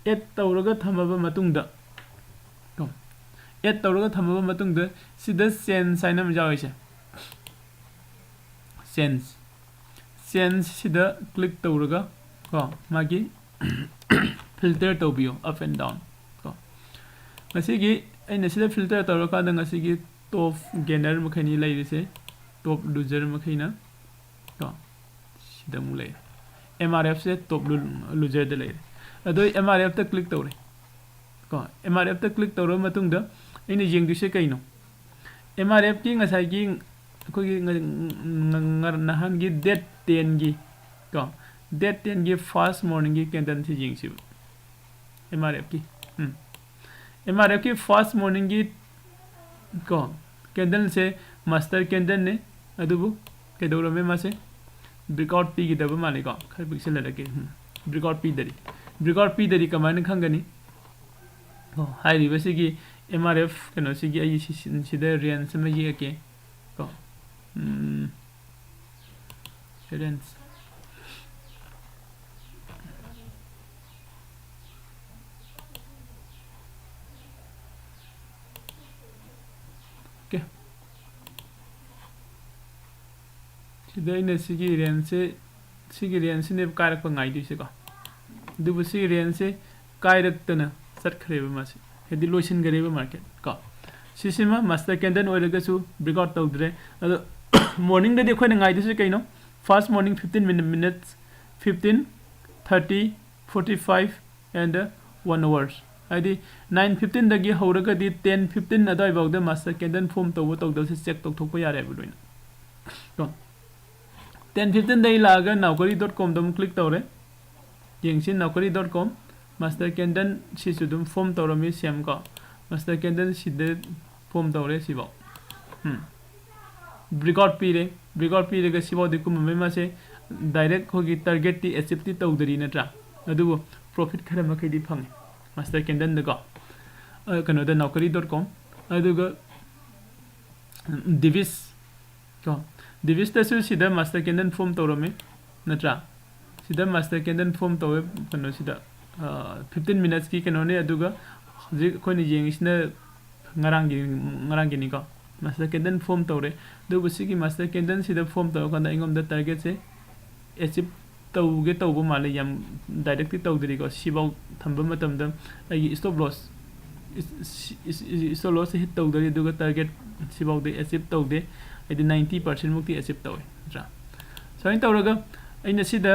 ꯑꯦꯗ ꯇꯧꯔꯒ ꯊꯝꯃꯕ ꯃꯇꯨꯡꯗ, ꯀꯣ, ꯑꯦꯗ ꯇꯧꯔꯒ ꯊꯝꯃꯕ ꯃꯇꯨꯡꯗ ꯁꯤꯗ ꯆꯦꯟꯖ ꯍꯥꯏꯅ ꯑꯃ ꯌꯥꯎꯔꯤꯁꯦ, ꯆꯦꯟꯖ, ꯆꯦꯟꯖ ꯁꯤꯗ ꯀ꯭ꯂꯤꯛ ꯇꯧꯔꯒ ꯀꯣ, ꯃꯥꯒꯤ ꯐꯤꯜꯇꯔ ꯇꯧꯕꯤꯌꯣ, up and down ꯀꯣ꯫ ꯉꯁꯤꯒꯤ ꯑꯩꯅ ꯁꯤꯗ ꯐꯤꯜꯇꯔ ꯇꯧꯔꯀꯥꯟꯗ ꯉꯁꯤꯒꯤ ꯇꯣꯞ ꯒꯦꯅꯔ ꯃꯈꯩꯅꯤ ꯂꯩꯔꯤꯁꯦ, ꯇꯣꯞ ꯂꯨꯖꯔ ꯃꯈꯩꯅ ꯀꯣ꯫ ꯁꯤꯗ ꯑꯃꯨꯛ ꯂꯩꯔꯦ, ꯑꯦꯝ ꯑꯥꯔ ꯑꯦꯐꯁꯦ ꯇꯣꯞ ꯂꯨꯖꯔꯗ ꯂꯩꯔꯦ꯫ ꯑꯗꯣ ꯑꯩ ꯑꯦꯝ ꯑꯥꯔ ꯑꯦꯐꯇ ꯀ꯭ꯂꯤꯛ ꯇꯧꯔꯦ ꯀꯣ꯫ ꯑꯦꯝ ꯑꯥꯔ ꯑꯦꯐꯇ ꯀ꯭ꯂꯤꯛ ꯇꯧꯔꯕ ꯃꯇꯨꯡꯗ ꯑꯩꯅ ꯌꯦꯡꯗꯣꯏꯁꯦ ꯀꯩꯅꯣ? ꯑꯦꯝ ꯑꯥꯔ ꯑꯦꯐꯀꯤ ꯉꯁꯥꯏꯒꯤ ꯑꯩꯈꯣꯏꯒꯤ ꯉ-, ꯉ-, ꯉ-, ꯅꯍꯥꯟꯒꯤ ꯗꯦꯠ ꯇꯦꯟꯒꯤ ꯀꯣ, ꯗꯦꯠ ꯇꯦꯟꯒꯤ ꯐꯥꯔꯁ ꯃꯣꯔꯅꯤꯡꯒꯤ ꯀꯦꯟꯗꯜꯁꯤ ꯌꯦꯡꯁꯤꯕ꯫ ꯑꯦꯝ ꯑꯥꯔ ꯑꯦꯐꯀꯤ, ꯎꯝ, ꯑꯦꯝ ꯑꯥꯔ ꯑꯦꯐꯀꯤ ꯐꯥꯔꯁ ꯃꯣꯔꯅꯤꯡꯒꯤ ꯀꯣ, ꯀꯦꯟꯗꯜꯁꯦ ꯃꯥꯁꯇꯔ ꯀꯦꯟꯗꯜꯅꯦ, ꯑꯗꯨꯕꯨ ꯀꯩꯗꯧꯔꯝꯃꯦ ꯃꯥꯁꯦ? ꯕ꯭ꯔꯦꯛꯑꯥꯎꯠ ꯄꯤꯈꯤꯗꯕ ꯃꯥꯜꯂꯤꯀꯣ꯫ ꯈꯔ ꯄꯤꯛꯁꯜꯍꯜꯂꯛꯀꯦ꯫ ꯎꯝ, ꯕ꯭ꯔꯦꯛꯑꯥꯎꯠ ꯄꯤꯗꯔꯤ꯫ ꯕ꯭ꯔꯦꯛꯑꯥꯎꯠ ꯄꯤꯗꯔꯤ ꯀꯃꯥꯏꯅ ꯈꯪꯒꯅꯤ? ꯑꯣ, ꯍꯥꯏꯔꯤꯕꯁꯤꯒꯤ ꯑꯦꯝ ꯑꯥꯔ ꯑꯦꯐ ꯀꯩꯅꯣꯁꯤꯒꯤ ꯑꯩ ꯁꯤ-, ꯁꯤ-, ꯁꯤꯗ ꯔꯦꯟꯖ ꯑꯃ ꯌꯦꯛꯑꯒꯦ ꯀꯣ꯫ ꯎꯝ, ꯔꯦꯟꯖ꯫ ꯑꯣꯀꯦ꯫ ꯁꯤꯗ ꯑꯩꯅ ꯁꯤꯒꯤ ꯔꯦꯟꯖꯁꯦ, ꯁꯤꯒꯤ ꯔꯦꯟꯖꯁꯤꯅꯦꯕ ꯀꯥꯏꯔꯛꯄ ꯉꯥꯏꯗꯣꯏꯁꯦꯀꯣ꯫ ꯑꯗꯨꯕꯨ ꯁꯤꯒꯤ ꯔꯦꯟꯖꯁꯦ ꯀꯥꯏꯔꯛꯇꯅ ꯆꯠꯈ꯭ꯔꯦꯕ ꯃꯥꯁꯦ, ꯍꯥꯏꯗꯤ ꯂꯣꯏꯁꯤꯟꯈꯔꯦꯕ ꯃꯥꯔꯀꯦꯠ ꯀꯣ꯫ ꯁꯤꯁꯤꯃ ꯃꯥꯁꯇꯔ ꯀꯦꯟꯗꯜ ꯑꯣꯏꯔꯒꯁꯨ ꯕ꯭ꯔꯦꯛꯑꯥꯎꯠ ꯇꯧꯗ꯭ꯔꯦ꯫ ꯑꯗꯣ ꯃꯣꯔꯅꯤꯡꯗꯗꯤ ꯑꯩꯈꯣꯏꯅ ꯉꯥꯏꯗꯣꯏꯁꯦ ꯀꯩꯅꯣ? First morning fifteen minute, minutes, fifteen, forty five and one hours, ꯍꯥꯏꯗꯤ ꯅꯥꯏꯟ ꯐꯤꯐꯇꯤꯟꯗꯒꯤ ꯍꯧꯔꯒꯗꯤ ꯇꯦꯟ ꯐꯤꯐꯇꯤꯟ ꯑꯗꯨꯋꯥꯏꯐꯥꯎꯗ ꯃꯥꯁꯇꯔ ꯀꯦꯟꯗꯜ ꯐꯣꯝ ꯇꯧꯕ ꯇꯧꯗꯕꯁꯦ ꯆꯦꯛ ꯇꯧꯊꯣꯛꯄ ꯌꯥꯔꯦꯕ ꯂꯣꯏꯅ ꯀꯣ꯫ ꯇꯦꯟ ꯐꯤꯐꯇꯤꯟꯗꯒꯤ ꯂꯥꯛꯑꯒ ꯅꯥꯎꯀꯔꯤ ꯗꯣꯠ ꯀꯣꯝꯗ ꯑꯃꯨꯛ ꯀ꯭ꯂꯤꯛ ꯇꯧꯔꯦ꯫ ꯌꯦꯡꯁꯤ, ꯅꯥꯎꯀꯔꯤ ꯗꯣꯠ ꯀꯣꯝ, ꯃꯥꯁꯇꯔ ꯀꯦꯟꯗꯜ ꯁꯤꯁꯨ ꯑꯗꯨꯝ ꯐꯣꯝ ꯇꯧꯔꯝꯃꯤ ꯁꯦꯝ ꯀꯣ꯫ ꯃꯥꯁꯇꯔ ꯀꯦꯟꯗꯜ ꯁꯤꯗ ꯐꯣꯝ ꯇꯧꯔꯦ ꯁꯤꯐꯥꯎ꯫ ꯎꯝ꯫ ꯕ꯭ꯔꯦꯛꯑꯥꯎꯠ ꯄꯤꯔꯦ꯫ ꯕ꯭ꯔꯦꯛꯑꯥꯎꯠ ꯄꯤꯔꯒ ꯁꯤꯐꯥꯎꯗꯤ ꯀꯨꯝꯃꯝꯃꯦ ꯃꯥꯁꯦ꯫ ꯗꯥꯏꯔꯦꯛ ꯑꯩꯈꯣꯏꯒꯤ ꯇꯥꯔꯒꯦꯠꯇꯤ ꯑꯦꯆꯤꯞꯇꯤ ꯇꯧꯗꯔꯤ ꯅꯠꯇ꯭ꯔꯥ? ꯑꯗꯨꯕꯨ ꯄ꯭ꯔꯣꯐꯤꯠ ꯈꯔ ꯃꯈꯩꯗꯤ ꯐꯪꯉꯦ ꯃꯥꯁꯇꯔ ꯀꯦꯟꯗꯜꯗꯀꯣ꯫ ꯑ, ꯀꯩꯅꯣꯗ ꯅꯥꯎꯀꯔꯤ ꯗꯣꯠ ꯀꯣꯝ꯫ ꯑꯗꯨꯒ ꯗꯤꯕꯤꯁ ꯀꯣ, ꯗꯤꯕꯤꯁꯇꯁꯨ ꯁꯤꯗ ꯃꯥꯁꯇꯔ ꯀꯦꯟꯗꯜ ꯐꯣꯝ ꯇꯧꯔꯝꯃꯤ ꯅꯠꯇ꯭ꯔꯥ? ꯁꯤꯗ ꯃꯥꯁꯇꯔ ꯀꯦꯟꯗꯜ ꯐꯣꯝ ꯇꯧꯋꯦ ꯀꯩꯅꯣꯁꯤꯗ, ꯐꯤꯐꯇꯤꯟ ꯃꯤꯅꯠꯁꯀꯤ ꯀꯩꯅꯣꯅꯦ꯫ ꯑꯗꯨꯒ ꯍꯧꯖꯤꯛ ꯑꯩꯈꯣꯏꯅ ꯌꯦꯡꯉꯤꯁꯤꯅ ꯉꯔꯥꯡꯒꯤ, ꯉꯔꯥꯡꯒꯤꯅꯤꯀꯣ꯫ ꯃꯥꯁꯇꯔ ꯀꯦꯟꯗꯜ ꯐꯣꯝ ꯇꯧꯔꯦ꯫ ꯑꯗꯨꯕꯨ ꯁꯤꯒꯤ ꯃꯥꯁꯇꯔ ꯀꯦꯟꯗꯜꯁꯤꯗ ꯐꯣꯝ ꯇꯧꯔꯀꯥꯟꯗ ꯑꯩꯉꯣꯟꯗ ꯇꯥꯔꯒꯦꯠꯁꯦ ꯑꯦꯆꯤꯞ ꯇꯧꯒꯦ ꯇꯧꯕ ꯃꯥꯜꯂꯦ꯫ ꯌꯥꯝ ꯗꯥꯏꯔꯦꯛꯇꯤ ꯇꯧꯗ꯭ꯔꯤꯀꯣ꯫ ꯁꯤꯐꯥꯎ ꯊꯝꯕ ꯃꯇꯝꯗ ꯑꯩꯒꯤ ꯏꯁꯇꯣꯞ ꯂꯣꯁ, ꯏꯁꯇꯣꯞ ꯂꯣꯁꯁꯦ ꯍꯤꯠ ꯇꯧꯗꯔꯤ, ꯑꯗꯨꯒ ꯇꯥꯔꯒꯦꯠ ꯁꯤꯐꯥꯎꯗꯤ ꯑꯦꯆꯤꯞ ꯇꯧꯗꯦ꯫ ꯍꯥꯏꯗꯤ ꯅꯥꯏꯟꯇꯤ ꯄꯥꯔꯁꯦꯟꯃꯨꯛꯇꯤ ꯑꯦꯆꯤꯞ ꯇꯧꯋꯦ ꯅꯠꯇ꯭ꯔꯥ? ꯁꯨꯃꯥꯏꯅ ꯇꯧꯔꯒ ꯑꯩꯅ ꯁꯤꯗ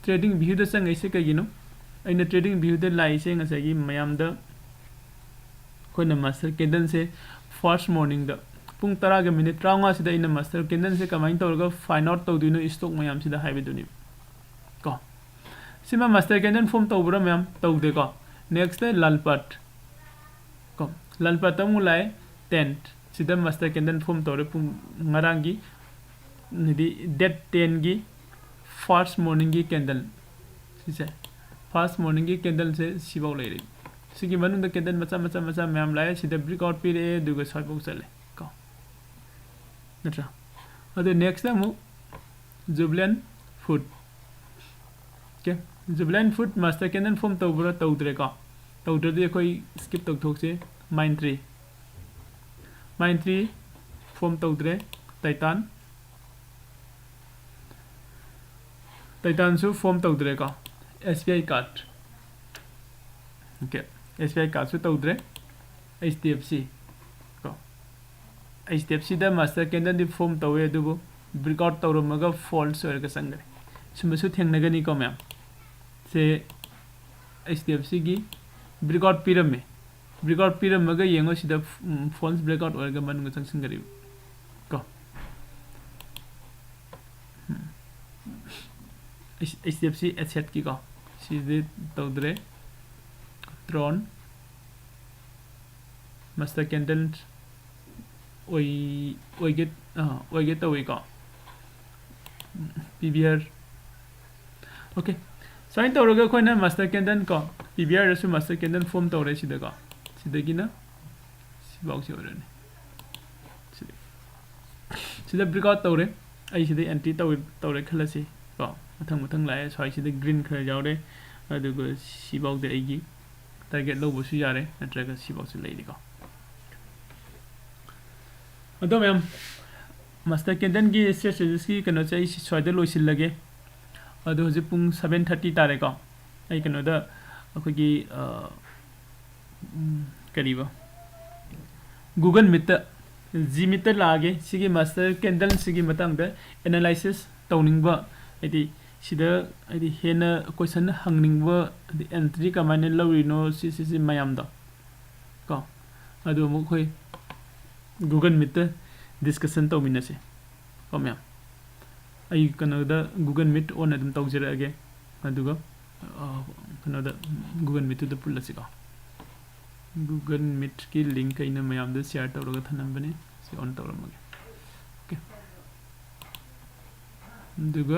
ꯇ꯭ꯔꯦꯗꯤꯡ ꯚ꯭ꯌꯨꯗ ꯆꯪꯉꯛꯏꯁꯦ ꯀꯩꯒꯤꯅꯣ? ꯑꯩꯅ ꯇ꯭ꯔꯦꯗꯤꯡ ꯚ꯭ꯌꯨꯗ ꯂꯥꯛꯏꯁꯦ ꯉꯁꯥꯏꯒꯤ ꯃꯌꯥꯝꯗ ꯑꯩꯈꯣꯏꯅ ꯃꯥꯁꯇꯔ ꯀꯦꯟꯗꯜꯁꯦ ꯐꯥꯔꯁ ꯃꯣꯔꯅꯤꯡꯗ ꯄꯨꯡ ꯇꯔꯥꯒ ꯃꯤꯅꯤꯠ ꯇꯔꯥꯃꯉꯥꯁꯤꯗ ꯑꯩꯅ ꯃꯥꯁꯇꯔ ꯀꯦꯟꯗꯜꯁꯦ ꯀꯃꯥꯏꯅ ꯇꯧꯔꯒ ꯐꯥꯏꯟ ꯑꯥꯎꯠ ꯇꯧꯗꯣꯏꯅꯣ ꯏꯁꯇꯣꯛ ꯃꯌꯥꯝꯁꯤꯗ ꯍꯥꯏꯕꯗꯨꯅꯤ ꯀꯣ꯫ ꯁꯤꯃ ꯃꯥꯁꯇꯔ ꯀꯦꯟꯗꯜ ꯐꯣꯝ ꯇꯧꯕ꯭ꯔꯥ ꯃꯌꯥꯝ? ꯇꯧꯗꯦꯀꯣ꯫ ꯅꯦꯛꯁꯇ ꯂꯥꯜ ꯄꯥꯠ ꯀꯣ꯫ ꯂꯥꯜ ꯄꯥꯠꯇ ꯑꯃꯨꯛ ꯂꯥꯛꯑꯦ꯫ ꯇꯦꯟꯠ ꯁꯤꯗ ꯃꯥꯁꯇꯔ ꯀꯦꯟꯗꯜ ꯐꯣꯝ ꯇꯧꯔꯦ ꯄꯨꯡ ꯉꯔꯥꯡꯒꯤ, ꯍꯥꯏꯗꯤ ꯗꯦꯠ ꯇꯦꯟꯒꯤ ꯐꯥꯔꯁ ꯃꯣꯔꯅꯤꯡꯒꯤ ꯀꯦꯟꯗꯜ ꯁꯤꯁꯦ꯫ ꯐꯥꯔꯁ ꯃꯣꯔꯅꯤꯡꯒꯤ ꯀꯦꯟꯗꯜꯁꯦ ꯁꯤꯐꯥꯎ ꯂꯩꯔꯦ꯫ ꯁꯤꯒꯤ ꯃꯅꯨꯡꯗ ꯀꯦꯟꯗꯜ ꯃꯆꯥ ꯃꯆꯥ ꯃꯆꯥ ꯃꯌꯥꯝ ꯂꯥꯛꯑꯦ꯫ ꯁꯤꯗ ꯕ꯭ꯔꯦꯛꯑꯥꯎꯠ ꯄꯤꯔꯛꯑꯦ, ꯑꯗꯨꯒ ꯁ꯭ꯋꯥꯏꯐꯥꯎ ꯆꯠꯂꯦ ꯀꯣ, ꯅꯠꯇ꯭ꯔꯥ? ꯑꯗꯨ ꯅꯦꯛꯁꯇ ꯑꯃꯨꯛ Jubilant food. Okay, Jubilant food master candle form ꯇꯧꯕ꯭ꯔꯥ? ꯇꯧꯗ꯭ꯔꯦꯀꯣ꯫ ꯇꯧꯗ꯭ꯔꯗꯤ ꯑꯩꯈꯣꯏ ꯁ꯭ꯀꯤꯞ ꯇꯧꯊꯣꯛꯁꯦ꯫ ꯃꯥꯏꯟꯇ꯭ꯔꯤ, ꯃꯥꯏꯟꯇ꯭ꯔꯤ ꯐꯣꯝ ꯇꯧꯗ꯭ꯔꯦ꯫ ꯇꯥꯏꯇꯥꯟ, Titan ꯁꯨ form ꯇꯧꯗ꯭ꯔꯦꯀꯣ꯫ S B I card. Okay, S B I card ꯁꯨ ꯇꯧꯗ꯭ꯔꯦ꯫ H D F C ꯀꯣ, H D F C ꯗ master candle ꯗꯤ form ꯇꯧꯋꯦ, ꯑꯗꯨꯕꯨ breakout ꯇꯧꯔꯝꯃꯒ false ꯑꯣꯏꯔꯒ ꯆꯪꯈ꯭ꯔꯦ꯫ ꯁꯨꯝꯕꯁꯨ ꯊꯦꯡꯅꯒꯅꯤꯀꯣ ꯃꯌꯥꯝ꯫ ꯁꯦ H D F C ꯒꯤ breakout ꯄꯤꯔꯝꯃꯦ꯫ Breakout ꯄꯤꯔꯝꯃꯒ ꯌꯦꯡꯉꯣ ꯁꯤꯗ, ꯎꯝ, false breakout ꯑꯣꯏꯔꯒ ꯃꯅꯨꯡꯗ ꯆꯪꯁꯤꯟꯈ꯭ꯔꯤꯕ ꯀꯣ꯫ ꯎꯝ꯫ H-, H D F C asset ꯀꯤꯀꯣ꯫ ꯁꯤꯗꯤ ꯇꯧꯗ꯭ꯔꯦ꯫ Tron master candle ꯑꯣꯏ-, ꯑꯣꯏꯒꯦ, ꯑꯥ, ꯑꯣꯏꯒꯦ ꯇꯧꯏꯀꯣ꯫ ꯎꯝ, P B R꯫ Okay, ꯁꯨꯃꯥꯏꯅ ꯇꯧꯔꯒ ꯑꯩꯈꯣꯏꯅ master candle ꯀꯣ, P B R ꯗꯁꯨ master candle form ꯇꯧꯔꯦ ꯁꯤꯗꯀꯣ꯫ ꯁꯤꯗꯒꯤꯅ ꯁꯤꯐꯥꯎꯁꯤ ꯑꯣꯏꯔꯅꯤ꯫ ꯁꯤꯗ, ꯁꯤꯗ breakout ꯇꯧꯔꯦ꯫ ꯑꯩ ꯁꯤꯗ entry ꯇꯧꯔꯦ, ꯇꯧꯔꯦ ꯈꯜꯂꯁꯤ ꯀꯣ꯫ ꯃꯊꯪ ꯃꯊꯪ ꯂꯥꯛꯑꯦ꯫ ꯁ꯭ꯋꯥꯏꯁꯤꯗ green ꯈꯔ ꯌꯥꯎꯔꯦ꯫ ꯑꯗꯨꯒ ꯁꯤꯐꯥꯎꯗꯤ ꯑꯩꯒꯤ target ꯂꯧꯕꯁꯨ ꯌꯥꯔꯦ, ꯅꯠꯇ꯭ꯔꯒ ꯁꯤꯐꯥꯎꯁꯤ ꯂꯩꯔꯤꯀꯣ꯫ ꯑꯗꯣ ꯃꯌꯥꯝ, master candle ꯒꯤ strategies ꯀꯤ ꯀꯩꯅꯣꯁꯦ ꯑꯩ ꯁ꯭ꯋꯥꯏꯗ ꯂꯣꯏꯁꯤꯜꯂꯒꯦ꯫ ꯑꯗꯣ ꯍꯧꯖꯤꯛ ꯄꯨꯡ seven thirty ꯇꯥꯔꯦꯀꯣ꯫ ꯑꯩ ꯀꯩꯅꯣꯗ, ꯑꯩꯈꯣꯏꯒꯤ, ꯑ, ꯎꯝ, ꯀꯔꯤꯕ? Google Meet ꯇ, G Meet ꯇ ꯂꯥꯛꯑꯒꯦ꯫ ꯁꯤꯒꯤ master candle ꯁꯤꯒꯤ ꯃꯇꯥꯡꯗ analysis ꯇꯧꯅꯤꯡꯕ, ꯍꯥꯏꯗꯤ ꯁꯤꯗ, ꯍꯥꯏꯗꯤ ꯍꯦꯟꯅ question ꯍꯪꯅꯤꯡꯕ, ꯍꯥꯏꯗꯤ entry ꯀꯃꯥꯏꯅ ꯂꯧꯔꯤꯅꯣ, ꯁꯤ, ꯁꯤ, ꯁꯤ ꯃꯌꯥꯝꯗꯣ ꯀꯣ, ꯑꯗꯨ ꯑꯃꯨꯛ ꯑꯩꯈꯣꯏ Google Meet ꯇ discussion ꯇꯧꯃꯤꯟꯅꯁꯦ ꯀꯣ ꯃꯌꯥꯝ꯫ ꯑꯩ ꯀꯩꯅꯣꯗ Google Meet on ꯑꯗꯨꯝ ꯇꯧꯖꯔꯛꯑꯒꯦ, ꯑꯗꯨꯒ, ꯑ, ꯀꯩꯅꯣꯗ Google Meet ꯇꯨꯗ ꯄꯨꯜꯂꯁꯤꯀꯣ꯫ Google Meet ꯀꯤ link ꯑꯩꯅ ꯃꯌꯥꯝꯗ share ꯇꯧꯔꯒ ꯊꯝꯂꯝꯕꯅꯤ, ꯁꯤ on ꯇꯧꯔꯝꯃꯒꯦ꯫ Okay, ꯑꯗꯨꯒ